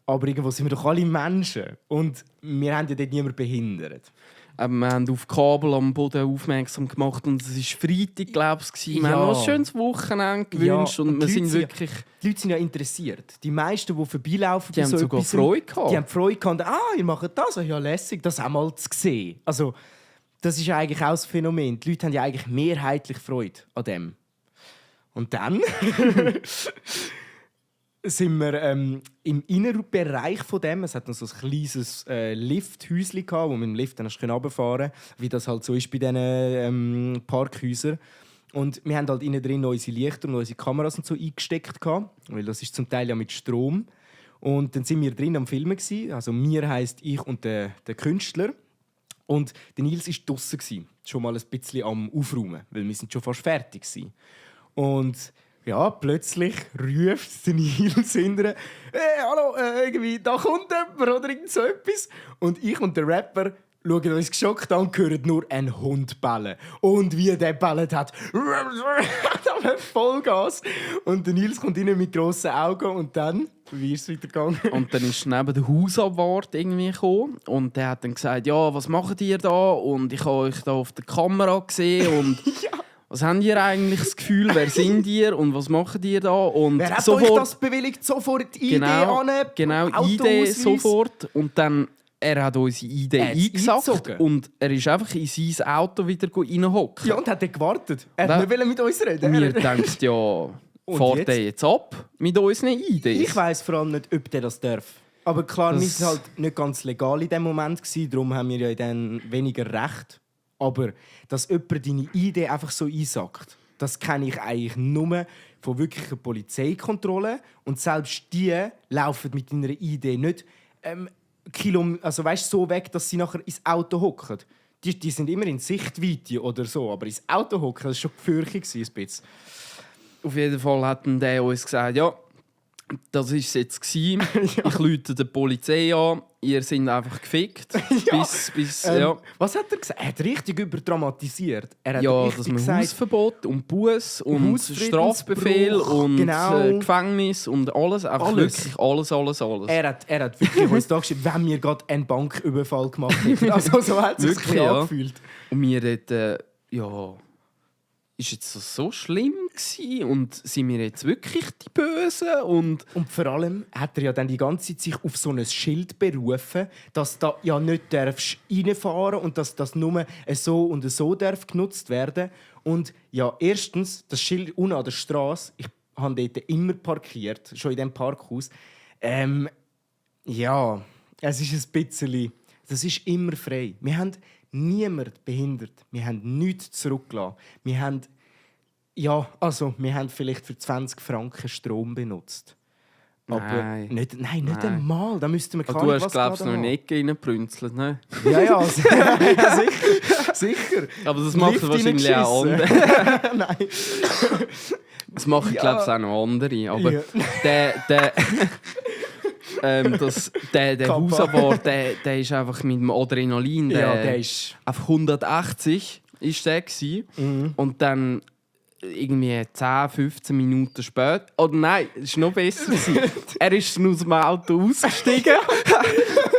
Aber irgendwo sind wir doch alle Menschen. Und wir haben ja dort niemanden behindert. wir haben auf Kabel am Boden aufmerksam gemacht. Und es war Freitag, glaube ich. Wir Ja. haben noch ein schönes Wochenende gewünscht. Ja, und wir die sind Leute sind wirklich... Die Leute sind ja interessiert. Die meisten, die vorbeilaufen, Die haben sogar etwas- Freude gehabt. Die haben Freude gehabt. Ihr macht das? Ja, lässig, das auch mal zu sehen. Also, das ist ja eigentlich auch das Phänomen. Die Leute haben ja eigentlich mehrheitlich Freude an dem. Und dann sind wir im inneren Bereich von dem. Es hat noch so ein kleines Lifthäuschen gehabt, wo man mit dem Lift dann runterfahren konnte, wie das halt so ist bei diesen Parkhäusern. Und wir haben halt innen drin unsere Lichter und unsere Kameras und so eingesteckt gehabt, weil das ist zum Teil ja mit Strom. Und dann sind wir drin am Filmen gewesen. Also mir heisst ich und der Künstler. Und der Nils war draussen, schon mal ein bisschen am Aufräumen, weil wir sind schon fast fertig waren. Und ja, plötzlich ruft der Nils hinterher: «Hey, hallo, irgendwie, da kommt jemand» oder irgend so etwas. Und ich und der Rapper schauen uns geschockt an und hören nur einen Hund bellen. Und wie der bellt hat, Vollgas. Und der Nils kommt rein mit grossen Augen und dann, wie ist es weitergegangen? Und dann ist neben der Hausabwart irgendwie gekommen und der hat dann gesagt, ja, was macht ihr da? Und ich habe euch da auf der Kamera gesehen und was habt ihr eigentlich das Gefühl? Wer sind ihr und was macht ihr da? Und Wer hat euch das bewilligt? Sofort die ID an, genau, ID Autoausweis? sofort. Und dann, er hat unsere ID Er hat's eingesackt eingezogen. und er ist einfach in sein Auto wieder reinhocken. Ja, und hat dann gewartet. Er Da- wollte nicht mit uns reden. Und wir denken, ja, fährt jetzt? der jetzt ab mit unseren IDs? Ich weiss vor allem nicht, ob der das darf. Aber klar, wir waren halt nicht ganz legal in dem Moment. Darum haben wir ja dann weniger Recht. Aber dass jemand deine ID einfach so einsackt, das kenne ich eigentlich nur von wirklichen Polizeikontrollen. Und selbst die laufen mit deiner ID nicht also weißt, so weg, dass sie nachher ins Auto hocken. Die sind immer in Sichtweite oder so, aber ins Auto hocken, das war schon gefürchtet ein bisschen. Auf jeden Fall hat dann der uns gesagt, ja, das war es jetzt gewesen. Ich rufe die Polizei an, ihr seid einfach gefickt. Ja. Ja. Was hat er gesagt? Er hat richtig überdramatisiert. Er hat Ja, richtig dass man gesagt, Hausverbot und Buß und Hausfriedensbruch, Strafbefehl und genau. Gefängnis und alles. Einfach Alles. wirklich alles. er hat wirklich uns da geschrieben, wenn wir gerade einen Banküberfall gemacht hätten. Also so hat es sich Wirklich, ja. angefühlt. Und wir dort, ja, ist jetzt das so schlimm gewesen? Und sind wir jetzt wirklich die Bösen? Und Und vor allem hat er ja dann die ganze Zeit sich auf so ein Schild berufen, dass da ja nicht darfst reinfahren und dass das nur so und so darf genutzt werden. Und ja, erstens, das Schild unten an der Straße, ich habe dort immer parkiert, schon in diesem Parkhaus. Ja, es ist ein bisschen... Das ist immer frei. Wir haben niemanden behindert. Wir haben nichts zurückgelassen. Wir haben vielleicht für 20 Franken Strom benutzt. Aber Nein. nicht Nein. einmal. Da müssten wir du hast, glaube ich, noch eine Ecke reingebrünzelt, ne? Ja, ja, ja, sicher. Sicher. Aber das macht Lift wahrscheinlich auch reingeschissen. andere. Nein. Das machen, Ja. glaube ich, auch noch andere. Aber Ja. der Kappa. Hausabwart, der ist einfach mit dem Adrenalin. Ja, der ist... Auf 180 ist der gewesen. Und dann irgendwie 10, 15 Minuten später. Oder nein, es war noch besser. Er ist dann aus dem Auto ausgestiegen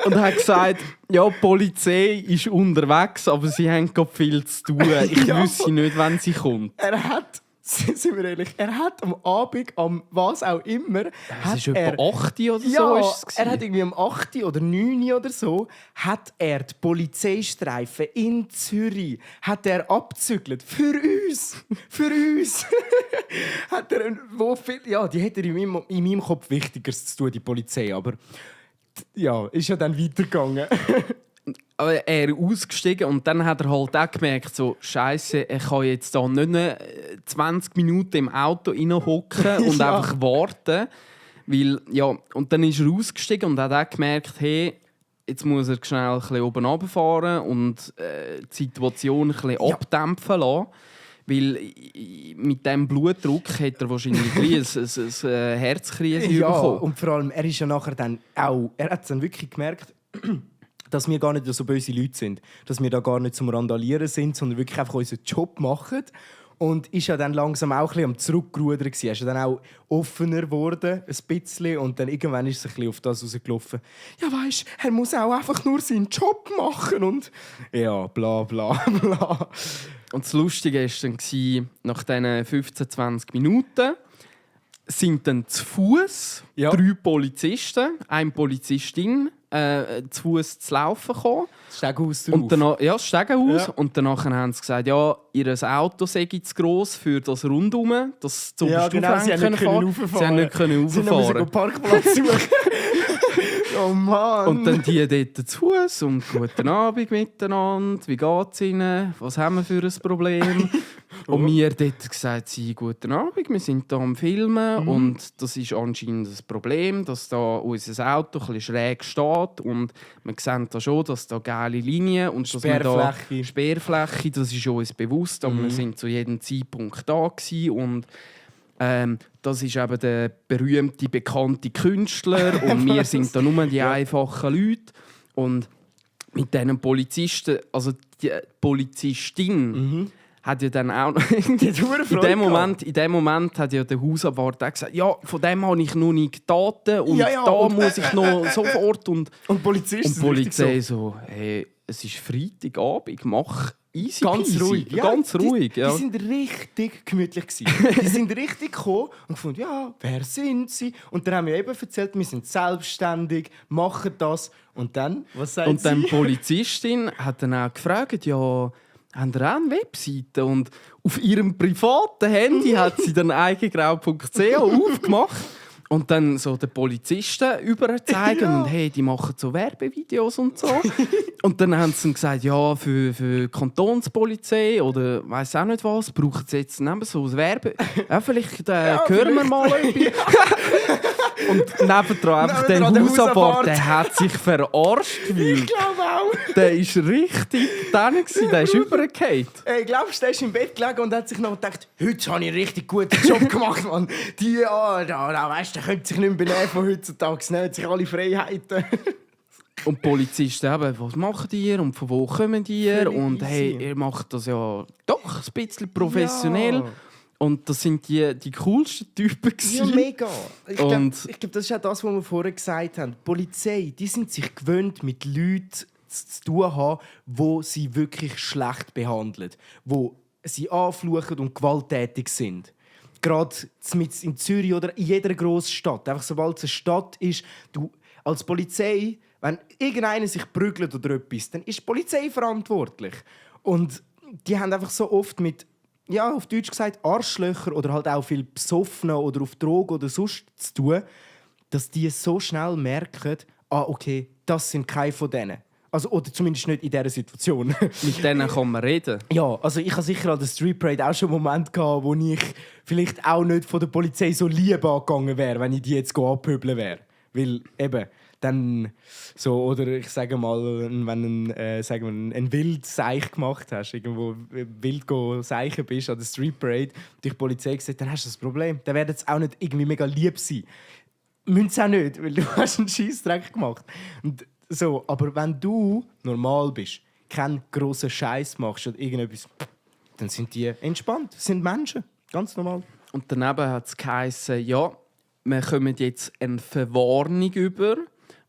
und hat gesagt, ja, die Polizei ist unterwegs, aber sie haben gerade viel zu tun. Ich wüsste nicht, wann sie kommt. Er hat, sind wir ehrlich, er hat am Abend, am was auch immer, Es war etwa 8 oder so. ja, ist es er hat irgendwie am 8. oder 9. oder so, hat er die Polizeistreifen in Zürich hat er abzügelt. Für uns. Für uns. Hat er, wo viel, ja, die hätte er in meinem Kopf Wichtigeres zu tun, die Polizei. Aber ja, ist ja dann weitergegangen. Aber er ist ausgestiegen und dann hat er halt auch gemerkt, so, Scheiße, ich kann jetzt da nicht mehr 20 Minuten im Auto hocken und Ja. einfach warten. Weil, ja, und dann ist er ausgestiegen und hat auch gemerkt, hey, jetzt muss er schnell ein bisschen oben runterfahren und die Situation ein bisschen abdämpfen lassen. Weil mit diesem Blutdruck hat er wahrscheinlich ein Herzkrise Ja, bekommen. und vor allem, er ist ja nachher dann auch, er hat dann wirklich gemerkt, dass wir gar nicht so böse Leute sind. Dass wir da gar nicht zum Randalieren sind, sondern wirklich einfach unseren Job machen. Und ist ja dann langsam auch ein bisschen am Zurückrudern gewesen. Er ist ja dann auch offener geworden, ein bisschen. Und dann irgendwann ist er ein bisschen auf das rausgelaufen. Ja, weisst, er muss auch einfach nur seinen Job machen. Und ja, bla bla bla. Und das Lustige war dann, nach diesen 15, 20 Minuten sind dann zu Fuß 3 Polizisten, eine Polizistin, zu Fuß zu laufen gekommen. Stegenhaus drauf. Und danach, ja, das Stegenhaus. Ja. Und danach haben sie gesagt, ja, ihr Auto sei zu gross für das Rundum, das zu Ja, genau, sie haben nicht fahren. Sie haben nicht können Sie rauffahren. mussten einen Parkplatz suchen. Oh Mann. Und dann die dort zu Fuß und guten Abend miteinander, wie geht es Ihnen, was haben wir für ein Problem? Und wir dort gesagt, sie guten Abend, wir sind hier am Filmen und das ist anscheinend das Problem, dass da unser Auto ein bisschen schräg steht und wir sehen da schon, dass da geile Linien und dass wir da Sperrfläche, das ist uns bewusst, aber wir sind zu jedem Zeitpunkt da gewesen und das ist eben der berühmte, bekannte Künstler und wir sind da nur die einfachen Leute. Und mit diesen Polizisten, also die Polizistin, hat ja dann auch noch in dem Moment hat ja der Hausabwart auch gesagt, ja, von dem habe ich noch nicht Daten und da muss ich noch sofort. Und die Polizei so, hey, es ist Freitagabend, mach easy ganz peasy. ruhig. Ganz ruhig, ja. Die sind richtig gemütlich gewesen. Die sind richtig gekommen und gefunden, ja, wer sind sie? Und dann haben wir eben erzählt, wir sind selbstständig, machen das. Und dann, was sagt Und dann sie? die Polizistin hat dann auch gefragt, ja, haben ihr auch eine Webseite? Und auf ihrem privaten Handy hat sie dann eigengrau.ch aufgemacht. Und dann so den Polizisten überzeigen und hey, die machen so Werbevideos und so. Und dann haben sie gesagt, ja, für die Kantonspolizei oder weiss auch nicht was, brauchen sie jetzt neben so ein Werbe. Ja, vielleicht hören wir mal etwas. Und nebendran einfach der Hausabwart, der hat sich verarscht gefühlt. Ich glaube auch. Der war richtig dran, der ist übergefallen. Hey, glaubst du, der ist im Bett gelegen und hat sich noch gedacht, heute habe ich einen richtig guten Job gemacht, Mann. Die, da weißt du, der könnte sich nicht mehr benehmen von heutzutage, ne? Hat sich alle Freiheiten. Und die Polizisten eben, was macht ihr und von wo kommen ihr? Völlig Und hey, easy. ihr macht das ja doch ein bisschen professionell. Ja. Und das sind die coolsten Typen Ja, gewesen. mega. Ich glaube, Und- das ist auch das, was wir vorher gesagt haben. Die Polizei, die sind sich gewöhnt, mit Leuten zu tun haben, die sie wirklich schlecht behandeln. Die sie anfluchen und gewalttätig sind. Gerade in Zürich oder in jeder grossen Stadt. Einfach sobald es eine Stadt ist, du als Polizei, wenn irgendeiner sich prügelt oder etwas, dann ist die Polizei verantwortlich. Und die haben einfach so oft mit, ja, auf Deutsch gesagt, Arschlöcher oder halt auch viel Besoffene oder auf Drogen oder sonst zu tun, dass die so schnell merken, okay, das sind keine von denen. Also, oder zumindest nicht in dieser Situation. Mit denen kann man reden. Ja, also ich habe sicher an der Street Parade auch schon einen Moment gehabt, wo ich vielleicht auch nicht von der Polizei so lieb angegangen wäre, wenn ich die jetzt abpöbeln wäre. Weil eben, dann so, oder ich sage mal, wenn du ein Wildseich gemacht hast, irgendwo wild seichen bist an der Street Parade, und die Polizei gesagt, dann hast du das Problem. Dann werden sie auch nicht irgendwie mega lieb sein. Müssen sie auch nicht, weil du hast einen Scheissdreck gemacht. Und so, aber wenn du normal bist, keinen grossen Scheiß machst oder irgendetwas, dann sind die entspannt. Das sind Menschen. Ganz normal. Und daneben hat es geheißen, ja, wir kommen jetzt eine Verwarnung über,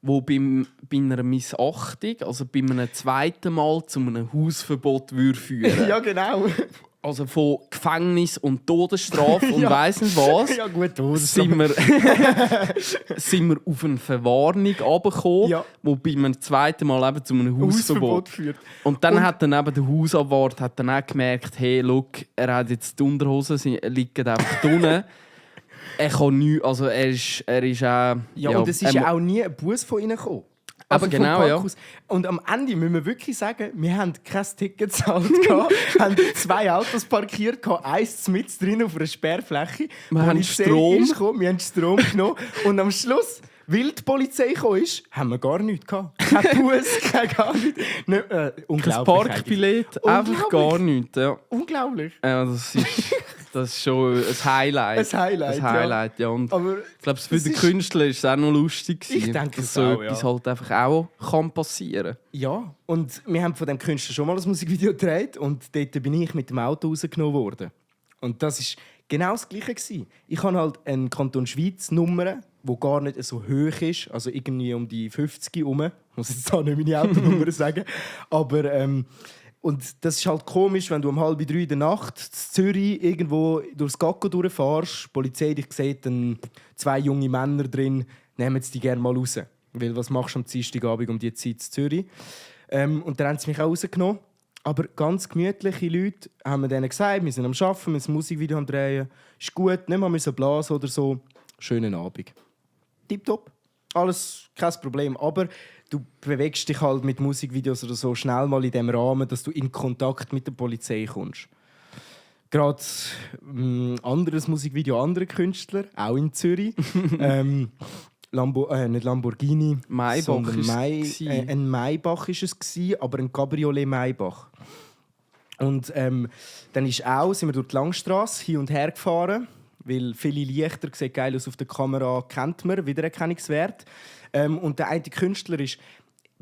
die bei einer Missachtung, also bei einem zweiten Mal zu einem Hausverbot führen. Ja, genau. Also von Gefängnis und Todesstrafe und Ja. weiss nicht was. Ja, gut, sind wir auf eine Verwarnung runtergekommen, Ja. die bei einem zweiten Mal eben zu einem Hausverbot führt. Und dann hat dann eben der Hausabwart hat dann auch gemerkt, hey, look, er hat jetzt die Unterhosen, sie liegen einfach unten. Er kann nichts, also er ist auch... Ja, und es ist ja auch nie ein Bus von ihnen gekommen. Aber vom genau, ja. Parkhaus. Und am Ende müssen wir wirklich sagen, wir haben kein Ticket gezahlt, haben 2 Autos parkiert, eins mit drin auf einer Sperrfläche. Wir haben Polizei Strom. ist gekommen, wir haben Strom genommen und am Schluss, weil die Polizei gekommen ist, haben wir gar nichts gehabt. Kein Bus, kein gar nichts. Nicht, Kein unglaublich. Parkbillett, einfach Unglaublich. gar nichts. Ja. Unglaublich. Ja, das ist schon ein Highlight. Ein Highlight, Ein Highlight, ja. Und Aber ich glaube, für das den ist- Künstler ist es auch noch lustig gewesen, Ich denke dass es so auch, etwas ja. halt einfach auch kann passieren. ja, und wir haben von dem Künstler schon mal ein Musikvideo gedreht und dort bin ich mit dem Auto rausgenommen worden. Und das war genau das Gleiche gewesen. Ich habe halt eine Kanton Schweiz Nummer, die gar nicht so hoch ist, also irgendwie um die 50 herum. Ich muss jetzt da nicht meine Autonummer sagen. Aber und das ist halt komisch, wenn du um 2:30 in der Nacht in Zürich irgendwo durchs Gacko durchfährst, die Polizei dich sieht, dann 2 junge Männer drin, nehmen sie dich gerne mal raus. Weil was machst du am Dienstagabend um diese Zeit in Zürich? Und dann haben sie mich auch rausgenommen. Aber ganz gemütliche Leute haben mir denen gesagt, wir sind am Arbeiten, wir müssen ein Musikvideo am Drehen. Ist gut, nicht mal müssen blasen oder so. Schönen Abend. Tipptopp. Alles kein Problem. Aber du bewegst dich halt mit Musikvideos oder so schnell mal in dem Rahmen, dass du in Kontakt mit der Polizei kommst. Gerade anderes Musikvideo anderer Künstler, auch in Zürich. Nicht Lamborghini, Maybach sondern ist es gewesen. ein Maybach ist es gewesen, aber ein Cabriolet Maybach. Und dann sind wir durch die Langstrasse hin und her gefahren, weil viele Lichter sehen geil aus auf der Kamera, kennt man, Wiedererkennungswert. Und der eine Künstler ist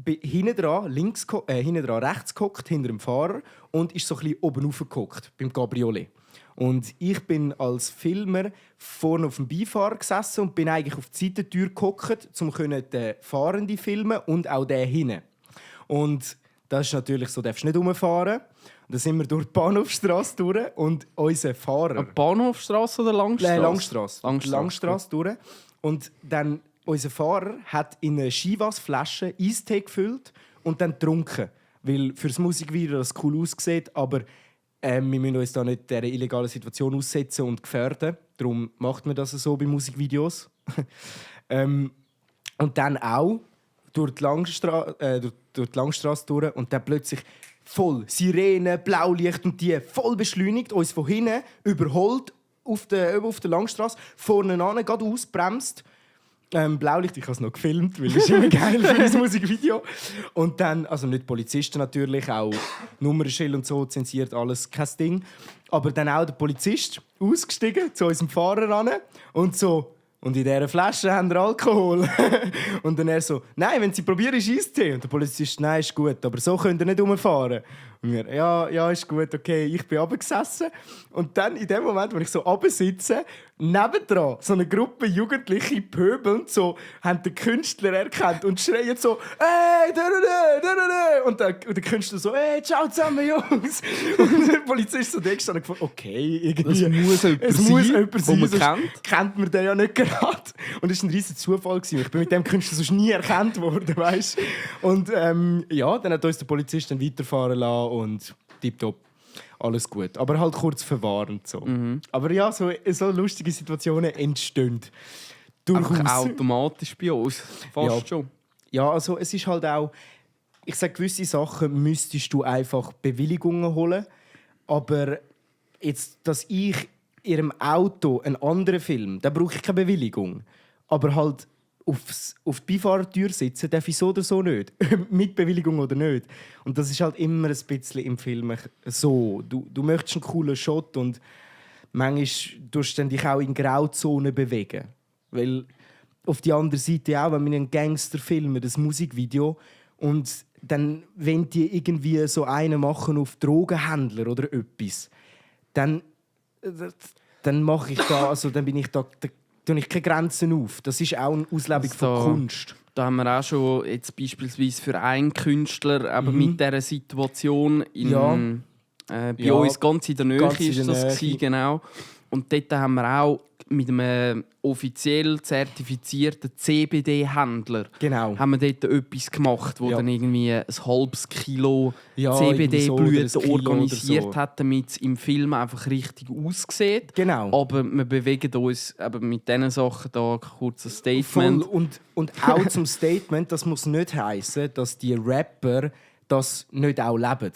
hinten dran rechts gehockt, hinter dem Fahrer, und ist so ein bisschen oben raufgehockt, beim Cabriolet. Und ich bin als Filmer vorne auf dem Beifahrer gesessen und bin eigentlich auf die Seitentür gehockt, um den Fahrenden zu filmen und auch den hinten. Und das ist natürlich so, du darfst nicht rumfahren. Dann sind wir durch die Bahnhofstrasse durch und unser Fahrer... Bahnhofstrasse oder Langstrasse? Langstrasse durch. Und dann unser Fahrer hat in eine Chivas-Flasche Eistee gefüllt und dann getrunken. Weil für das Musikvideo das cool aussieht, aber wir müssen uns da nicht dieser illegalen Situation aussetzen und gefährden. Darum macht man das so bei Musikvideos. Und dann auch durch die Langstrasse durch und dann plötzlich voll Sirene, Blaulicht und die voll beschleunigt, uns von hinten überholt auf der Langstrasse, vorne an, gerade ausbremst. Blaulicht, ich habe es noch gefilmt, weil das ist immer geil für ein Musikvideo. Und dann, also nicht Polizisten natürlich, auch Nummernschild und so, zensiert alles, kein Ding. Aber dann auch der Polizist ausgestiegen, zu unserem Fahrer ran und so, und in dieser Flasche haben wir Alkohol. Und dann er so, nein, wenn Sie probieren, ist Eistee. Und der Polizist, nein, ist gut, aber so könnt ihr nicht rumfahren. Und wir, ja, ist gut, okay. Ich bin runtergesessen. Und dann, in dem Moment, wo ich so runtersitze, nebendran so eine Gruppe Jugendliche pöbelnd so, haben den Künstler erkannt und schreien so, «Hey, da!» Und der Künstler so, «Hey, ciao zusammen, Jungs!» Und der Polizist so denkst und gefunden, okay, irgendwie... Es muss jemand Es sein, muss jemand den man sein, kennt. sonst kennt man den ja nicht gerade. Und es war ein riesiger Zufall. Ich bin mit dem Künstler sonst nie erkannt worden, weißt? Und ja, dann hat uns der Polizist dann weiterfahren lassen und tipptopp. Alles gut. Aber halt kurz verwarnt. So. Aber ja, so lustige Situationen entstehen. Einfach Durchaus. automatisch bei uns. Fast Ja. schon. Ja, also es ist halt auch... Ich sage, gewisse Sachen müsstest du einfach Bewilligungen holen. Aber jetzt, dass ich in ihrem Auto einen anderen Film, da brauche ich keine Bewilligung. Aber halt auf die Beifahrertür sitzen darf ich so oder so nicht. Mit Bewilligung oder nicht. Und das ist halt immer ein bisschen im Film so. Du möchtest einen coolen Shot und manchmal tust du dich auch in Grauzonen bewegen. Weil auf die andere Seite auch, wenn wir einen Gangster filmen, das Musikvideo, und dann, wenn die irgendwie so einen machen auf Drogenhändler oder etwas, dann dann mache ich da, also dann bin ich da tue ich keine Grenzen auf. Das ist auch eine Auslebung von Kunst. Da haben wir auch schon jetzt beispielsweise für einen Künstler eben mit dieser Situation bei uns ganz in der Nähe ist das gewesen, genau. Und dort haben wir auch mit einem offiziell zertifizierten CBD-Händler haben wir dort etwas gemacht, wo dann irgendwie ein halbes Kilo CBD-Blüten organisiert hat, damit es im Film einfach richtig aussieht. Genau. Aber wir bewegen uns eben mit diesen Sachen da kurz ein Statement. Voll. Und auch zum Statement, das muss nicht heissen, dass die Rapper das nicht auch leben.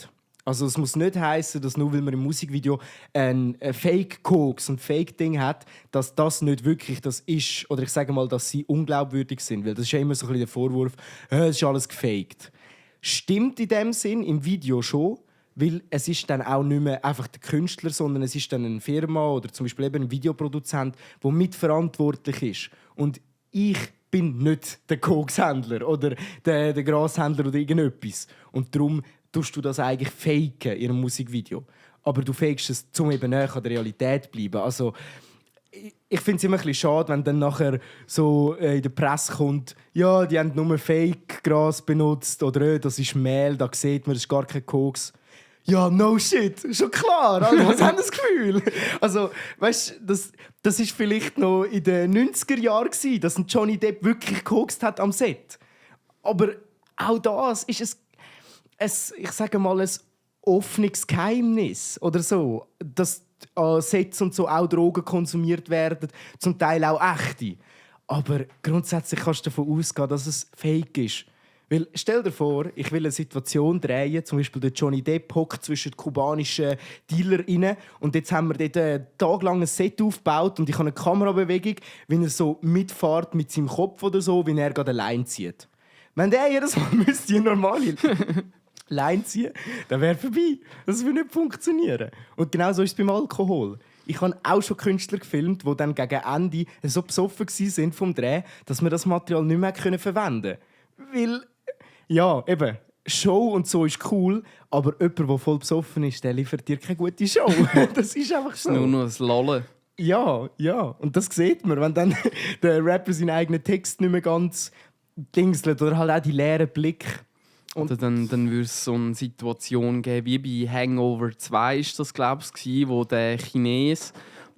Also es muss nicht heissen, dass nur weil man im Musikvideo ein Fake-Koks und Fake-Ding hat, dass das nicht wirklich das ist. Oder ich sage mal, dass sie unglaubwürdig sind. Weil das ist ja immer so ein bisschen der Vorwurf, es ist alles gefaked. Stimmt in dem Sinn im Video schon, weil es ist dann auch nicht mehr einfach der Künstler, sondern es ist dann eine Firma oder zum Beispiel eben ein Videoproduzent, der mitverantwortlich ist. Und ich bin nicht der Kokshändler oder der Grashändler oder irgendetwas. Und darum tust du das eigentlich faken in einem Musikvideo. Aber du fakest es, um eben näher an der Realität zu bleiben. Also, ich finde es immer ein bisschen schade, wenn dann nachher so in der Presse kommt, ja, die haben nur Fake-Gras benutzt oder das ist Mehl, da sieht man, das ist gar kein Koks. Ja, no shit, schon klar, alle, was haben das Gefühl? Also, weißt du, das ist vielleicht noch in den 90er Jahren gewesen, dass ein Johnny Depp wirklich gekokst hat am Set. Aber auch das ist ich sage mal, ein offenes Geheimnis oder so, dass an Sets und so auch Drogen konsumiert werden, zum Teil auch echte. Aber grundsätzlich kannst du davon ausgehen, dass es fake ist. Weil, stell dir vor, ich will eine Situation drehen, zum Beispiel der Johnny Depp hockt zwischen kubanischen Dealern und jetzt haben wir dort ein tagelanges Set aufgebaut und ich habe eine Kamerabewegung, wie er so mitfährt mit seinem Kopf oder so, wie er gerade eine Line zieht. Wenn der jedes Mal müsste normal Line ziehen, dann wäre vorbei. Das würde nicht funktionieren. Und genau so ist es beim Alkohol. Ich habe auch schon Künstler gefilmt, die dann gegen Ende so besoffen waren vom Dreh, dass wir das Material nicht mehr verwenden konnten. Weil, ja, eben, Show und so ist cool, aber jemand, der voll besoffen ist, der liefert dir keine gute Show. Das ist einfach so. Nur noch ein Lallen. Ja. Und das sieht man, wenn dann der Rapper seinen eigenen Text nicht mehr ganz dingselt oder halt auch die leeren Blick. Oder dann würde es so eine Situation geben, wie bei Hangover 2 ist das, glaube ich, wo der Chines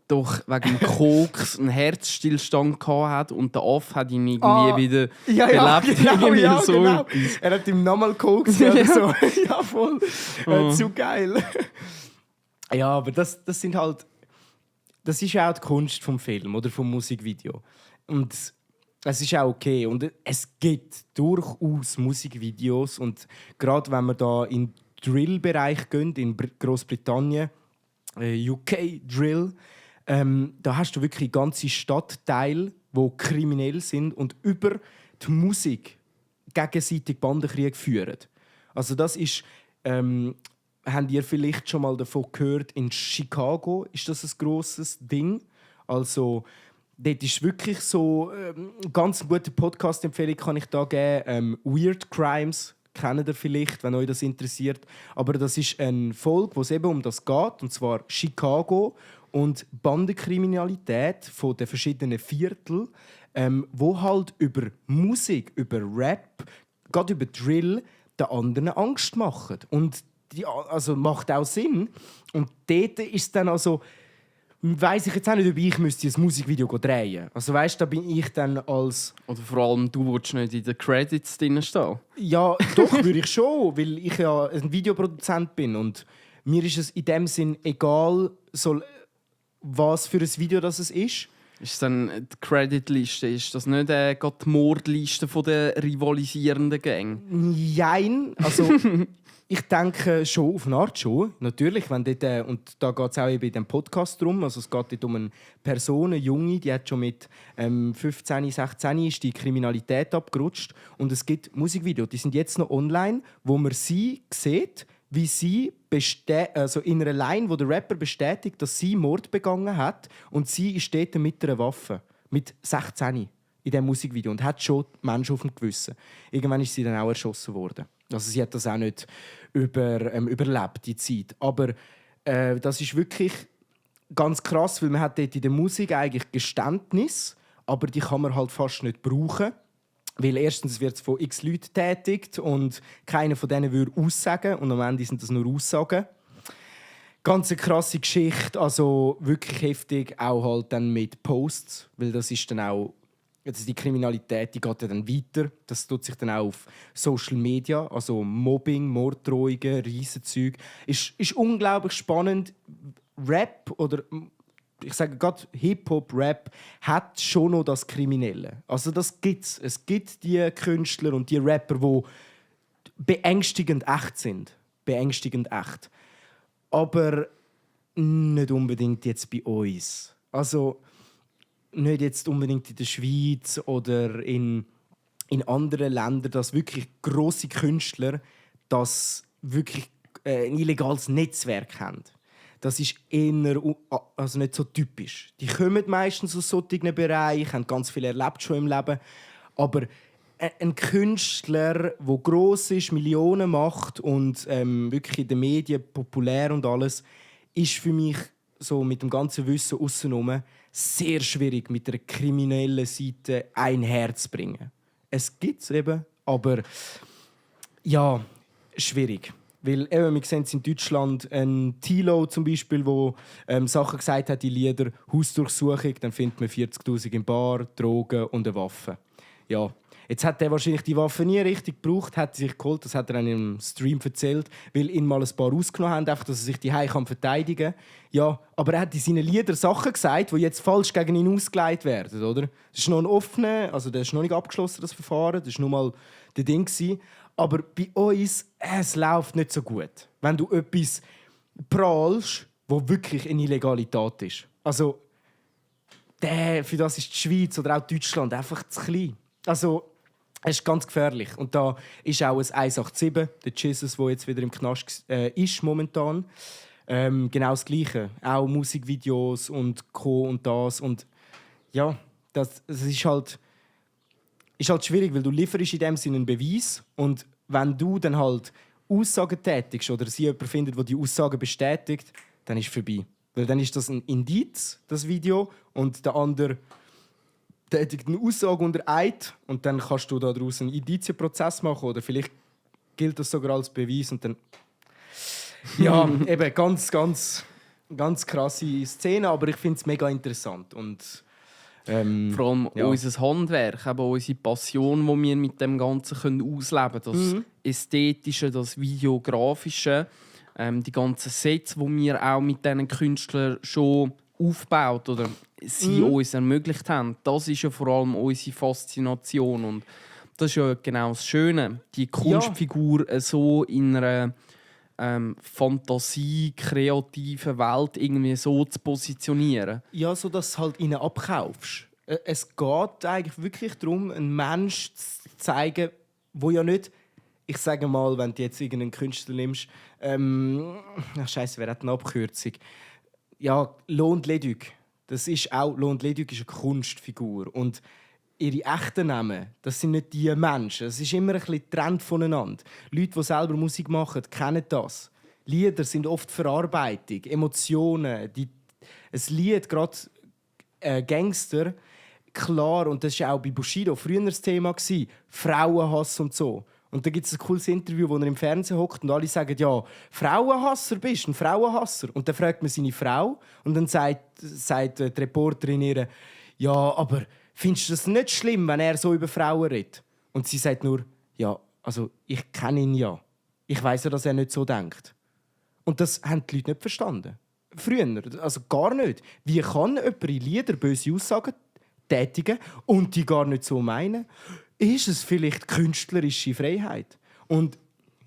doch wegen Koks einen Herzstillstand hatte und der Off hat ihn irgendwie wieder belebt. Genau. So. Er hat ihm nochmal Koks oder so. Ja, voll. Zu geil. Ja, aber das sind halt... Das ist auch die Kunst vom Film oder vom Musikvideo. Und es ist auch okay. Und es gibt durchaus Musikvideos. Und gerade wenn wir da in den Drill-Bereich gehen, in Großbritannien, UK Drill, da hast du wirklich ganze Stadtteile, die kriminell sind und über die Musik gegenseitig Bandenkrieg führen. Also das ist... habt ihr vielleicht schon mal davon gehört, in Chicago ist das ein grosses Ding. Also, dort ist wirklich so ganz gute Podcast-Empfehlung kann ich da geben. Weird Crimes kennt ihr vielleicht, wenn euch das interessiert. Aber das ist eine Folge, wo es eben um das geht, und zwar Chicago und Bandenkriminalität von den verschiedenen Vierteln, wo halt über Musik, über Rap, gerade über Drill, den anderen Angst machen. Und also macht auch Sinn. Und dort ist dann also, weiss ich jetzt auch nicht, ob ich müsste ein Musikvideo drehen. Also weißt, da bin ich dann als... Oder vor allem, du willst nicht in den Credits drin stehen. Ja, doch, würde ich schon, weil ich ja ein Videoproduzent bin. Und mir ist es in dem Sinn egal, was für ein Video das es ist. Ist dann die Creditliste, ist das nicht gerade die Mordliste der rivalisierenden Gang? Nein, also... Ich denke schon, auf eine Art schon. Natürlich, wenn dort, und da geht es auch bei dem Podcast drum. Also es geht dort um eine Person, eine Junge, die hat schon mit 15, 16 ist die Kriminalität abgerutscht. Und es gibt Musikvideos, die sind jetzt noch online, wo man sie sieht, wie sie also in einer Line, wo der Rapper bestätigt, dass sie Mord begangen hat. Und sie ist dort mit einer Waffe, mit 16 in diesem Musikvideo und hat schon Menschen auf dem Gewissen. Irgendwann ist sie dann auch erschossen worden. Also sie hat das auch nicht überlebt, die Zeit. Aber das ist wirklich ganz krass, weil man hat dort in der Musik eigentlich Geständnis, aber die kann man halt fast nicht brauchen. Weil erstens wird es von x Leuten getätigt und keiner von denen würde aussagen. Und am Ende sind das nur Aussagen. Ganz eine krasse Geschichte, also wirklich heftig, auch halt dann mit Posts. Weil das ist dann auch, also die Kriminalität, die geht ja dann weiter. Das tut sich dann auch auf Social Media, also Mobbing, Morddrohungen, Riesenzeug. Ist unglaublich spannend. Rap oder ich sage gerade Hip-Hop, Rap hat schon noch das Kriminelle. Also das gibt's. Es gibt die Künstler und die Rapper, die beängstigend echt sind. Beängstigend echt. Aber nicht unbedingt jetzt bei uns. Also nicht jetzt unbedingt in der Schweiz oder in anderen Ländern, dass wirklich grosse Künstler das wirklich ein illegales Netzwerk haben. Das ist eher also nicht so typisch. Die kommen meistens aus solchen Bereichen, haben ganz viel erlebt schon im Leben. Aber ein Künstler, der gross ist, Millionen macht und wirklich in den Medien populär und alles, ist für mich so mit dem ganzen Wissen aussenrum sehr schwierig, mit der kriminellen Seite einherzubringen. Es gibt es eben, aber ja, schwierig. Weil eben, wir sehen es in Deutschland, ein Tilo zum Beispiel, der Sachen gesagt hat, die Lieder Hausdurchsuchung, dann findet man 40'000 im Bar, Drogen und eine Waffe. Ja, jetzt hat er wahrscheinlich die Waffe nie richtig gebraucht, hat sie sich geholt, das hat er dann im Stream erzählt, weil ihn mal ein paar rausgenommen haben, einfach, dass er sich die verteidigen kann. Ja, aber er hat in seinen Liedern Sachen gesagt, die jetzt falsch gegen ihn ausgelegt werden, oder? Das ist noch ein offener, also das ist noch nicht abgeschlossen, das Verfahren, das war nur mal das Ding. Aber bei uns, es läuft nicht so gut. Wenn du etwas prahlst, wo wirklich eine Illegalität ist. Also, für das ist die Schweiz oder auch Deutschland einfach zu klein. Also, es ist ganz gefährlich. Und da ist auch ein 187, der Jesus, der jetzt wieder im Knast ist momentan. Genau das Gleiche. Auch Musikvideos und Co. und das. Und ja, das ist halt schwierig, weil du lieferst in dem Sinne einen Beweis und wenn du dann halt Aussagen tätigst oder sie jemanden findet, der die Aussagen bestätigt, dann ist es vorbei. Weil dann ist das ein Indiz, das Video, und der andere tätigt eine Aussage unter Eid und dann kannst du daraus einen Indizienprozess machen oder vielleicht gilt das sogar als Beweis und dann... Ja, eben ganz, ganz, ganz krasse Szene, aber ich finde es mega interessant und... Vor allem unser Handwerk, eben unsere Passion, die wir mit dem Ganzen ausleben können. Das Ästhetische, das Videografische, die ganzen Sets, die wir auch mit diesen Künstlern schon aufgebaut oder sie uns ermöglicht haben. Das ist ja vor allem unsere Faszination. Und das ist ja genau das Schöne, die Kunstfigur so in einer Fantasie, kreativen Welt irgendwie so zu positionieren. Ja, so dass du halt ihnen abkaufst. Es geht eigentlich wirklich darum, einen Menschen zu zeigen, wo ja nicht, ich sage mal, wenn du jetzt irgendeinen Künstler nimmst, Scheiße, wer hat eine Abkürzung? Ja, Lohn Leduc. Das ist auch, Lohn Leduc ist eine Kunstfigur. Und ihre echten Namen, das sind nicht die Menschen. Es ist immer ein bisschen getrennt voneinander. Leute, die selber Musik machen, kennen das. Lieder sind oft Verarbeitung, Emotionen. Ein Lied, gerade Gangster, klar, und das war auch bei Bushido früher das Thema, Frauenhass und so. Und da gibt es ein cooles Interview, wo er im Fernsehen hockt und alle sagen, ja, Frauenhasser bist du, ein Frauenhasser. Und dann fragt man seine Frau und dann sagt die Reporterin ihr, ja, aber findest du das nicht schlimm, wenn er so über Frauen redet? Und sie sagt nur, ja, also ich kenne ihn ja. Ich weiss ja, dass er nicht so denkt. Und das haben die Leute nicht verstanden. Früher, also gar nicht. Wie kann jemand in Lieder böse Aussagen tätigen und die gar nicht so meinen? Ist es vielleicht künstlerische Freiheit? Und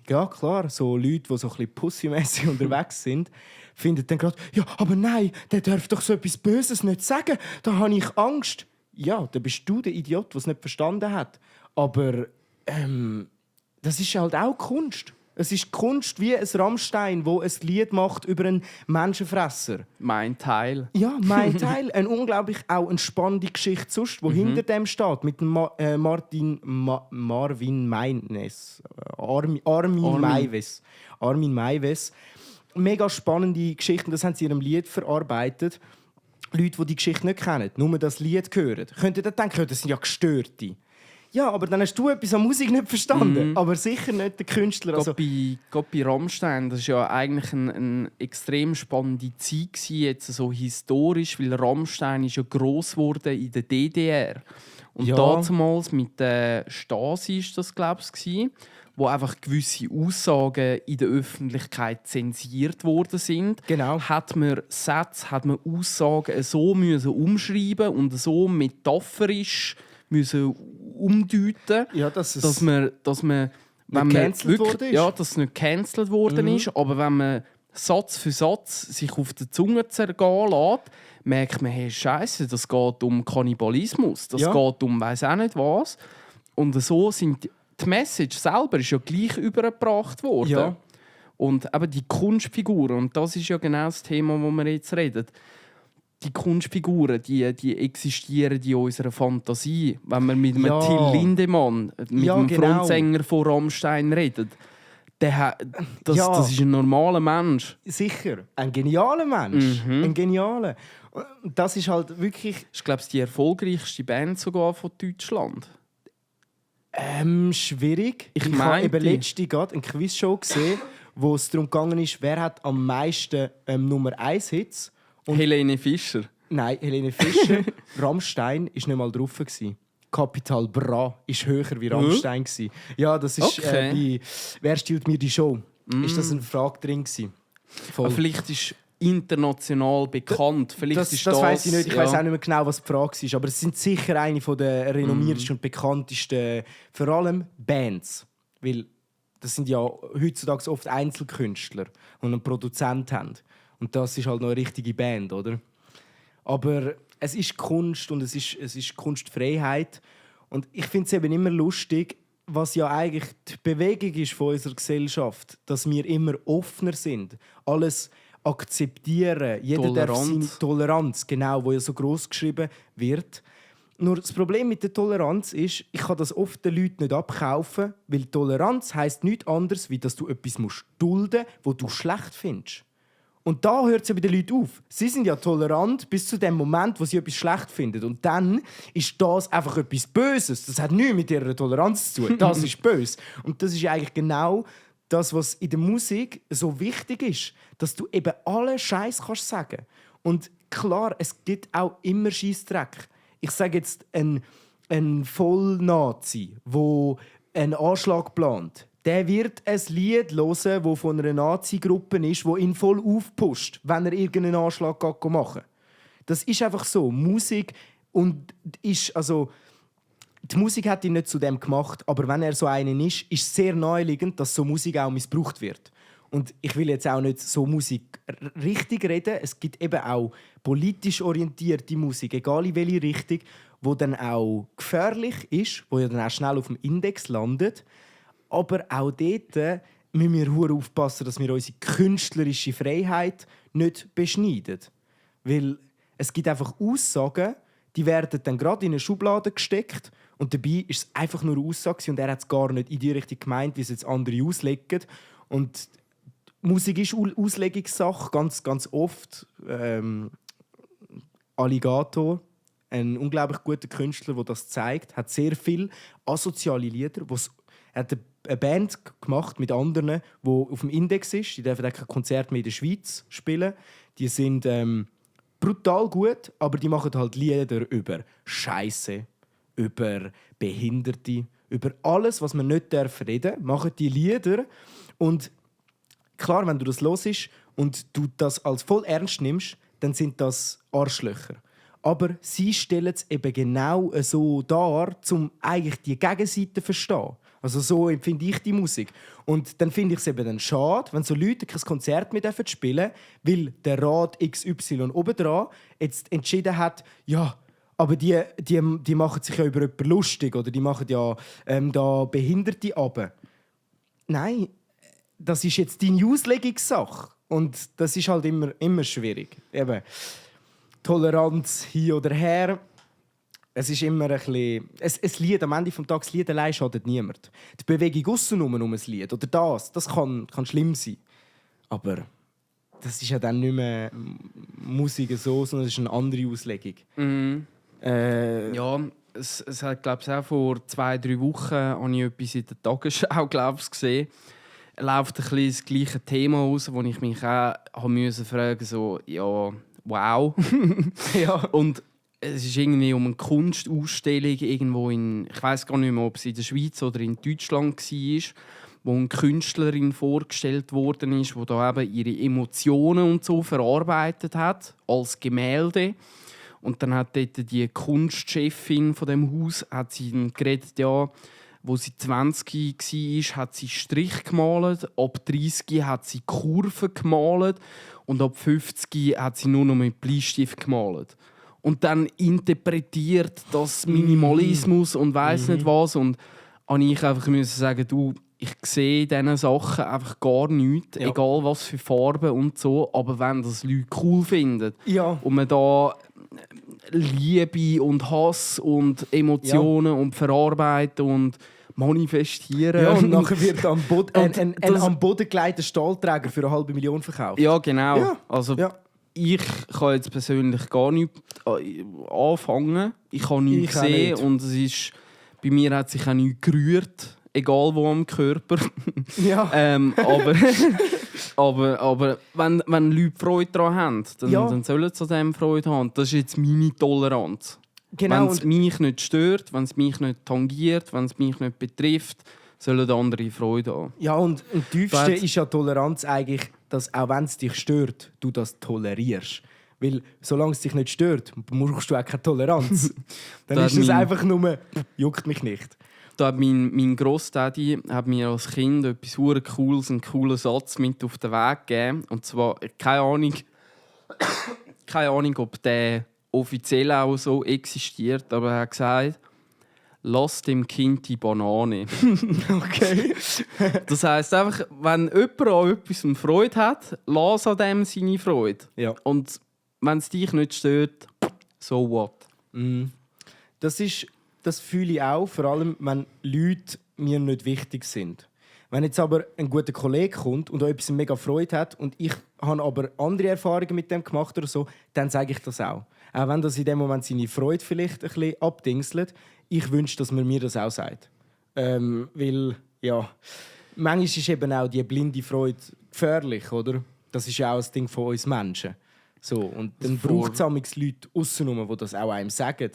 ja, klar, so Leute, die so ein bisschen pussymässig unterwegs sind, finden dann gerade, ja, aber nein, der darf doch so etwas Böses nicht sagen. Da habe ich Angst. Ja, dann bist du der Idiot, der es nicht verstanden hat. Aber das ist halt auch Kunst. Es ist Kunst wie ein Rammstein, wo ein Lied macht über einen Menschenfresser. Mein Teil. Ja, mein Teil. Eine unglaublich auch eine spannende Geschichte sonst, die hinter dem steht. Mit dem Marvin Maives. Armin Maives. mega spannende Geschichten, das haben sie in ihrem Lied verarbeitet. Leute, die Geschichte nicht kennen, nur das Lied hören, könnten dann denken, das sind ja Gestörte. Ja, aber dann hast du etwas an Musik nicht verstanden. Aber sicher nicht der Künstler. Also, Gerade bei Rammstein, das war ja eigentlich eine extrem spannende Zeit gewesen, jetzt so historisch, weil Rammstein ist ja gross wurde in der DDR. Und Ja. damals mit der Stasi ist das, glaube ich, wo einfach gewisse Aussagen in der Öffentlichkeit zensiert worden sind. Genau. Hat man Sätze, hat man Aussagen so müssen umschreiben und so metaphorisch müssen umdeuten, ja, dass dass man wenn man gecancelt wirklich, worden ist. ja, dass es nicht gecancelt worden ist, aber wenn man Satz für Satz sich auf der Zunge zergehen lässt, merkt man, hey, Scheiße, das geht um Kannibalismus, das Ja. geht um weiss auch nicht was. Und so sind die Message selber ist ja gleich übergebracht worden. Ja. Und eben die Kunstfiguren, und das ist ja genau das Thema, wo wir jetzt reden. Die Kunstfiguren, die existieren in unserer Fantasie. Wenn wir mit einem Ja. Till Lindemann, mit Ja, dem genau. Frontsänger von Rammstein reden, das Ja. ist ein normaler Mensch. Sicher. Ein genialer Mensch. Mhm. Ein genialer. Und das ist halt wirklich Das ist, glaube ich, die erfolgreichste Band sogar von Deutschland. schwierig. Ich habe meinte- eben letzte gerade eine Quizshow gesehen, wo es darum gegangen ist, wer hat am meisten Nummer 1 Hits. Und Helene Fischer. nein, Helene Fischer. Rammstein war nicht mal drauf. Capital Bra ist höher wie Rammstein. Ja, das ist Okay. bei «Wer stiehlt mir die Show?» Ist das eine Frage drin gewesen. Voll. Aber vielleicht ist international bekannt. Vielleicht Das ist weiß ich nicht. Ich ja. weiß auch nicht mehr genau, was die Frage ist. Aber es sind sicher eine der renommiertesten und bekanntesten, vor allem Bands. Weil das sind ja heutzutage oft Einzelkünstler, die einen Produzent haben. Und das ist halt noch eine richtige Band, oder? Aber es ist Kunst und es ist Kunstfreiheit. Und ich finde es eben immer lustig, was ja eigentlich die Bewegung ist von unserer Gesellschaft, dass wir immer offener sind, alles akzeptieren, jeder darf seine Toleranz, genau, wo ja so groß geschrieben wird. Nur das Problem mit der Toleranz ist, ich kann das oft den Leuten nicht abkaufen, weil Toleranz heisst nichts anderes, wie dass du etwas dulden musst, was du schlecht findest. Und da hört es ja bei den Leuten auf. Sie sind ja tolerant bis zu dem Moment, wo sie etwas schlecht finden. Und dann ist das einfach etwas Böses. Das hat nichts mit ihrer Toleranz zu tun. Das ist böse. Und das ist eigentlich genau das, was in der Musik so wichtig ist. Dass du eben alle Scheiß kannst sagen. Und klar, es gibt auch immer Scheissdreck. Ich sage jetzt, ein Vollnazi, der einen Anschlag plant, der wird ein Lied hören, das von einer Nazi-Gruppe ist, die ihn voll aufpusht, wenn er irgendeinen Anschlag machen. Das ist einfach so. Musik und ist, also, die Musik hat ihn nicht zu dem gemacht, aber wenn er so einen ist es sehr naheliegend, dass so Musik auch missbraucht wird. Und ich will jetzt auch nicht so Musik richtig reden. Es gibt eben auch politisch orientierte Musik, egal in welche Richtung, die dann auch gefährlich ist, die ja dann auch schnell auf dem Index landet. Aber auch dort müssen wir sehr aufpassen, dass wir unsere künstlerische Freiheit nicht beschneiden. Weil es gibt einfach Aussagen, die werden dann gerade in eine Schublade gesteckt und dabei ist es einfach nur eine Aussage und er hat es gar nicht in die Richtung gemeint, wie es jetzt andere auslegen. Und Musik ist Auslegungssache, ganz, ganz oft. Alligator, ein unglaublich guter Künstler, der das zeigt, hat sehr viele asoziale Lieder. Er hat eine Band gemacht mit anderen, die auf dem Index ist. Die dürfen auch kein Konzert mehr in der Schweiz spielen. Die sind brutal gut, aber die machen halt Lieder über Scheiße, über Behinderte, über alles, was man nicht reden darf, machen die Lieder. Und klar, wenn du das hörst und du das als voll ernst nimmst, dann sind das Arschlöcher. Aber sie stellen es eben genau so dar, um eigentlich die Gegenseite zu verstehen. Also so empfinde ich die Musik. Und dann finde ich es eben dann schade, wenn so Leute kein Konzert mehr spielen dürfen, weil der Rat XY obendran jetzt entschieden hat, ja, aber die machen sich ja über jemanden lustig oder die machen ja da Behinderte runter. Nein, das ist jetzt deine Auslegungssache. Und das ist halt immer schwierig. Eben, Toleranz hin oder her. Es ist immer ein bisschen... Ein Lied, am Ende des Tages, das Lied allein schadet niemand. Die Bewegung aussenrum um ein Lied oder das kann schlimm sein. Aber das ist ja dann nicht mehr Musik so, sondern es ist eine andere Auslegung. Ja, es hat, glaube ich, auch vor 2-3 Wochen habe ich etwas in der Tagesschau gesehen. Läuft ein bisschen das gleiche Thema aus, wo ich mich auch fragen musste, so, ja, wow. Ja. Und es ist irgendwie um eine Kunstausstellung irgendwo ich weiß gar nicht mehr, ob es in der Schweiz oder in Deutschland war, wo eine Künstlerin vorgestellt worden ist, die da eben ihre Emotionen und so verarbeitet hat als Gemälde. Und dann hat dort die Kunstchefin von dem Haus hat sie dann geredet, ja, wo sie 20 war, hat sie Strich gemalt, ab 30 hat sie Kurven gemalt und ab 50 hat sie nur noch mit Bleistift gemalt. Und dann interpretiert das Minimalismus und weiss nicht was. Und ich einfach musste sagen, du, ich sehe diesen Sachen einfach gar nichts, egal was für Farben und so. Aber wenn das Leute cool finden und man da Liebe und Hass und Emotionen und verarbeiten und manifestieren. Ja, und nachher wird am am Boden gelegter Stahlträger für 500.000 verkauft. Ja, genau. Ja. Also, Ja. ich kann jetzt persönlich gar nicht anfangen. Ich habe nichts gesehen und es ist, bei mir hat sich auch nichts gerührt, egal wo am Körper. Ja. aber wenn Leute Freude daran haben, dann sollen sie an dem Freude haben. Das ist jetzt meine Toleranz. Genau. Wenn es mich nicht stört, wenn es mich nicht tangiert, wenn es mich nicht betrifft, sollen andere Freude haben. Ja, und am tiefsten ist ja Toleranz eigentlich, dass auch wenn es dich stört, du das tolerierst. Weil solange es dich nicht stört, brauchst du auch keine Toleranz. Dann ist es einfach nur, juckt mich nicht. Da hat mein Grossdaddy hat mir als Kind etwas hure Cooles, einen coolen Satz mit auf den Weg gegeben. Und zwar, keine Ahnung, ob der offiziell auch so existiert, aber er hat gesagt, lass dem Kind die Banane. Okay. Das heisst einfach, wenn jemand an etwas Freude hat, lass an dem seine Freude. Ja. Und wenn es dich nicht stört, so what? Das fühle ich auch, vor allem, wenn Leute mir nicht wichtig sind. Wenn jetzt aber ein guter Kollege kommt und auch etwas mega Freude hat und ich habe aber andere Erfahrungen mit dem gemacht oder so, dann sage ich das auch. Auch wenn das in dem Moment seine Freude vielleicht ein bisschen abdingselt, ich wünsche, dass man mir das auch sagt. Weil, ja, manchmal ist eben auch die blinde Freude gefährlich, oder? Das ist ja auch ein Ding von uns Menschen. So, und dann braucht es Leute aussenrum, die das auch einem sagen.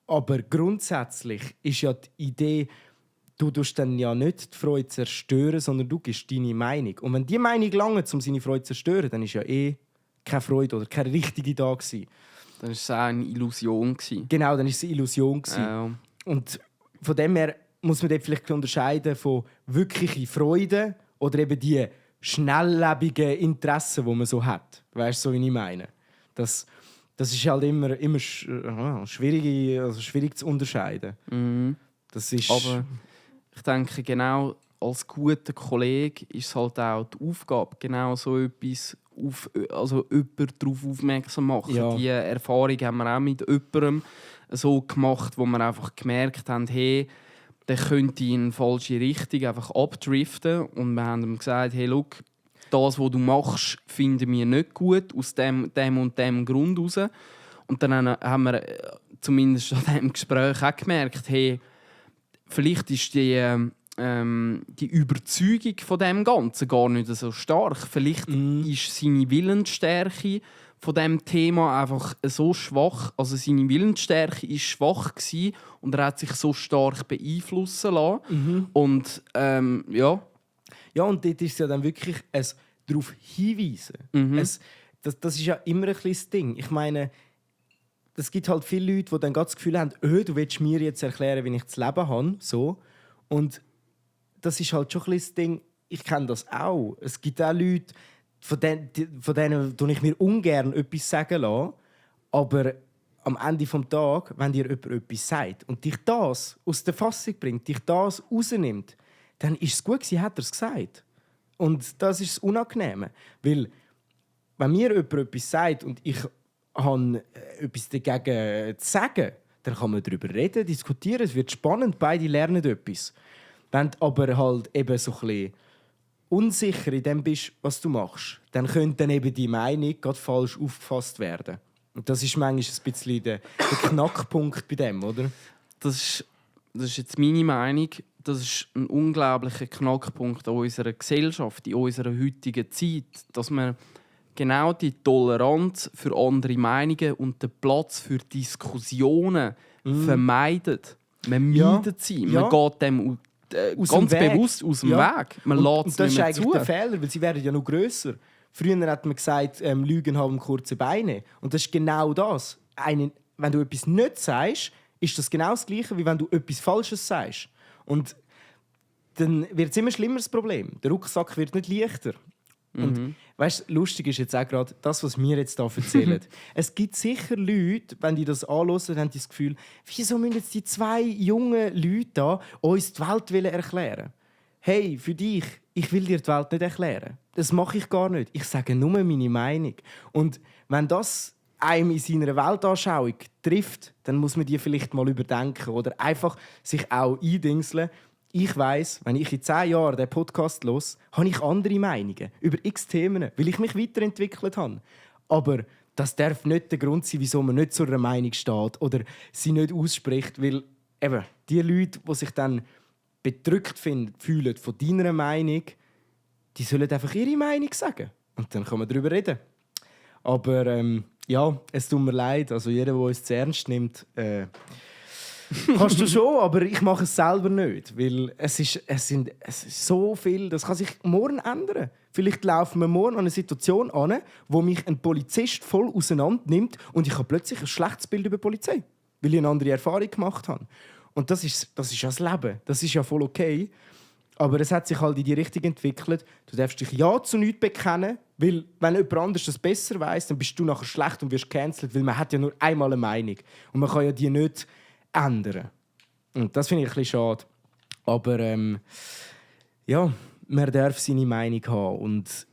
Aber grundsätzlich ist ja die Idee, du tust dann ja nicht die Freude zerstören, sondern du gibst deine Meinung. Und wenn die Meinung langt, um seine Freude zu zerstören, dann ist ja keine Freude oder keine richtige da gewesen. Dann war es auch eine Illusion. Genau, dann war es eine Illusion. Und von dem her muss man dort vielleicht unterscheiden von wirklicher Freude oder eben die schnelllebigen Interessen, die man so hat. Weißt du, so wie ich meine? Das ist halt immer schwierig zu unterscheiden. Das ist... Aber ich denke, genau als guter Kollege ist es halt auch die Aufgabe, genau so etwas jemanden darauf aufmerksam machen. Ja. Die Erfahrung haben wir auch mit jemandem so gemacht, wo wir einfach gemerkt haben, hey, der könnte in eine falsche Richtung einfach abdriften. Und wir haben ihm gesagt, hey, schau, das, was du machst, finden wir nicht gut, aus dem und dem Grund heraus. Und dann haben wir zumindest an diesem Gespräch auch gemerkt, hey, vielleicht ist die Überzeugung von dem Ganzen gar nicht so stark. Vielleicht ist seine Willensstärke von dem Thema einfach so schwach. Also seine Willensstärke ist schwach gewesen und er hat sich so stark beeinflussen lassen. Und ja. Ja, und dort ist es ja dann wirklich ein darauf hinweisen. Das ist ja immer ein bisschen das Ding. Ich meine, es gibt halt viele Leute, die dann das Gefühl haben, du willst mir jetzt erklären, wie ich das Leben habe. So. Und das ist halt schon ein bisschen das Ding, ich kenne das auch. Es gibt auch Leute, von denen ich mir ungern etwas sagen lasse, aber am Ende des Tages, wenn dir jemand etwas sagt und dich das aus der Fassung bringt, dich das rausnimmt, dann ist es gut gewesen, hat er es gesagt. Und das ist das Unangenehme. Weil, wenn mir jemand etwas sagt und ich habe etwas dagegen zu sagen, dann kann man darüber reden, diskutieren, es wird spannend, beide lernen etwas. Wenn du aber halt eben so ein bisschen unsicher in dem bist, was du machst, dann könnte dann eben die Meinung gerade falsch aufgefasst werden. Und das ist manchmal ein bisschen der Knackpunkt bei dem, oder? Das ist jetzt meine Meinung. Das ist ein unglaublicher Knackpunkt an unserer Gesellschaft, in unserer heutigen Zeit, dass man genau die Toleranz für andere Meinungen und den Platz für Diskussionen vermeidet. Man meidet sie. Ja. Man geht dem ganz bewusst aus dem Weg. Man lässt es das nicht ist mehr eigentlich zu. der Fehler, weil sie werden ja noch grösser. Früher hat man gesagt, Lügen haben kurze Beine. Und das ist genau das. Wenn du etwas nicht sagst, ist das genau das Gleiche, wie wenn du etwas Falsches sagst. Und dann wird es immer schlimmer, das Problem. Der Rucksack wird nicht leichter. Und weißt, lustig ist jetzt auch gerade das, was wir jetzt hier erzählen. Es gibt sicher Leute, wenn die das anhören, haben die das Gefühl, wieso müssen jetzt die 2 jungen Leute da uns die Welt erklären? Hey, für dich, ich will dir die Welt nicht erklären. Das mache ich gar nicht. Ich sage nur meine Meinung. Und wenn das einem in seiner Weltanschauung trifft, dann muss man die vielleicht mal überdenken oder einfach sich auch eindingseln. Ich weiss, wenn ich in 10 Jahren diesen Podcast höre, habe ich andere Meinungen über x Themen, weil ich mich weiterentwickelt habe. Aber das darf nicht der Grund sein, wieso man nicht zu einer Meinung steht oder sie nicht ausspricht, weil eben die Leute, die sich dann bedrückt fühlen von deiner Meinung, die sollen einfach ihre Meinung sagen. Und dann kann man darüber reden. Aber ja, es tut mir leid, also jeder, der uns zu ernst nimmt, kannst du schon, aber ich mache es selber nicht, weil es ist so viel, das kann sich morgen ändern. Vielleicht laufen wir morgen an eine Situation an, wo mich ein Polizist voll auseinander nimmt und ich habe plötzlich ein schlechtes Bild über die Polizei, weil ich eine andere Erfahrung gemacht habe. Und das ist ja das Leben, das ist ja voll okay. Aber es hat sich halt in die Richtung entwickelt. Du darfst dich ja zu nichts bekennen, weil wenn jemand anderes das besser weiss, dann bist du nachher schlecht und wirst gecancelt, weil man hat ja nur einmal eine Meinung. Und man kann ja die nicht ändern. Und das finde ich ein bisschen schade. Aber ja, man darf seine Meinung haben. Und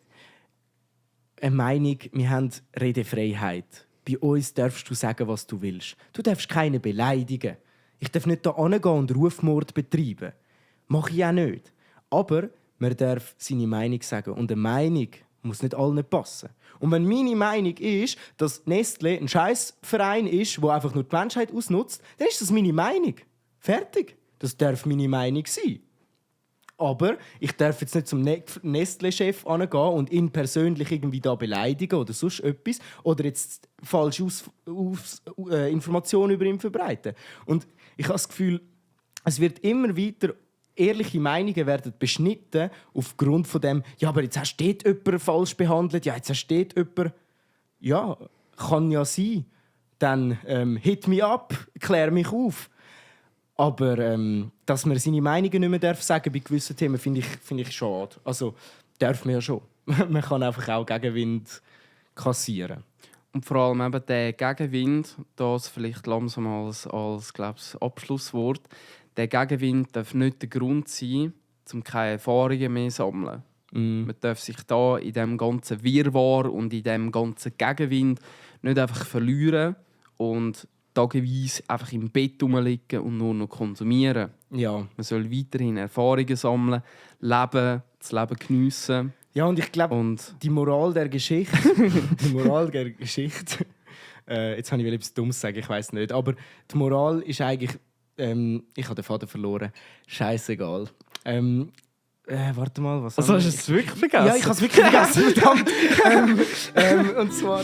eine Meinung, wir haben Redefreiheit. Bei uns darfst du sagen, was du willst. Du darfst keine beleidigen. Ich darf nicht da hingehen und Rufmord betreiben. Mache ich auch nicht. Aber man darf seine Meinung sagen. Und eine Meinung muss nicht allen passen. Und wenn meine Meinung ist, dass Nestlé ein Scheissverein ist, der einfach nur die Menschheit ausnutzt, dann ist das meine Meinung. Fertig. Das darf meine Meinung sein. Aber ich darf jetzt nicht zum Nestlé-Chef gehen und ihn persönlich irgendwie da beleidigen oder sonst etwas. Oder jetzt falsche Informationen über ihn verbreiten. Und ich habe das Gefühl, es wird immer weiter ehrliche Meinungen werden beschnitten aufgrund von dem, ja, aber jetzt hast du dort jemanden falsch behandelt, ja, jetzt hast du dort jemanden... Ja, kann ja sein. Dann hit me up, klär mich auf. Aber dass man seine Meinungen nicht mehr sagen bei gewissen Themen, finde ich schade. Also, darf man ja schon. Man kann einfach auch Gegenwind kassieren. Und vor allem eben der Gegenwind, das vielleicht langsam als Abschlusswort, der Gegenwind darf nicht der Grund sein, um keine Erfahrungen mehr zu sammeln. Man darf sich da in diesem ganzen Wirrwarr und in diesem ganzen Gegenwind nicht einfach verlieren und tageweise einfach im Bett rumliegen und nur noch konsumieren. Ja. Man soll weiterhin Erfahrungen sammeln, leben, das Leben geniessen. Ja, und ich glaube, die Moral der Geschichte... jetzt habe ich etwas Dummes sagen, ich weiß nicht. Aber die Moral ist eigentlich... ich habe den Faden verloren. Scheißegal. Warte mal, was also hast du es wirklich vergessen? Ja, ich habe es wirklich vergessen, verdammt. Und zwar...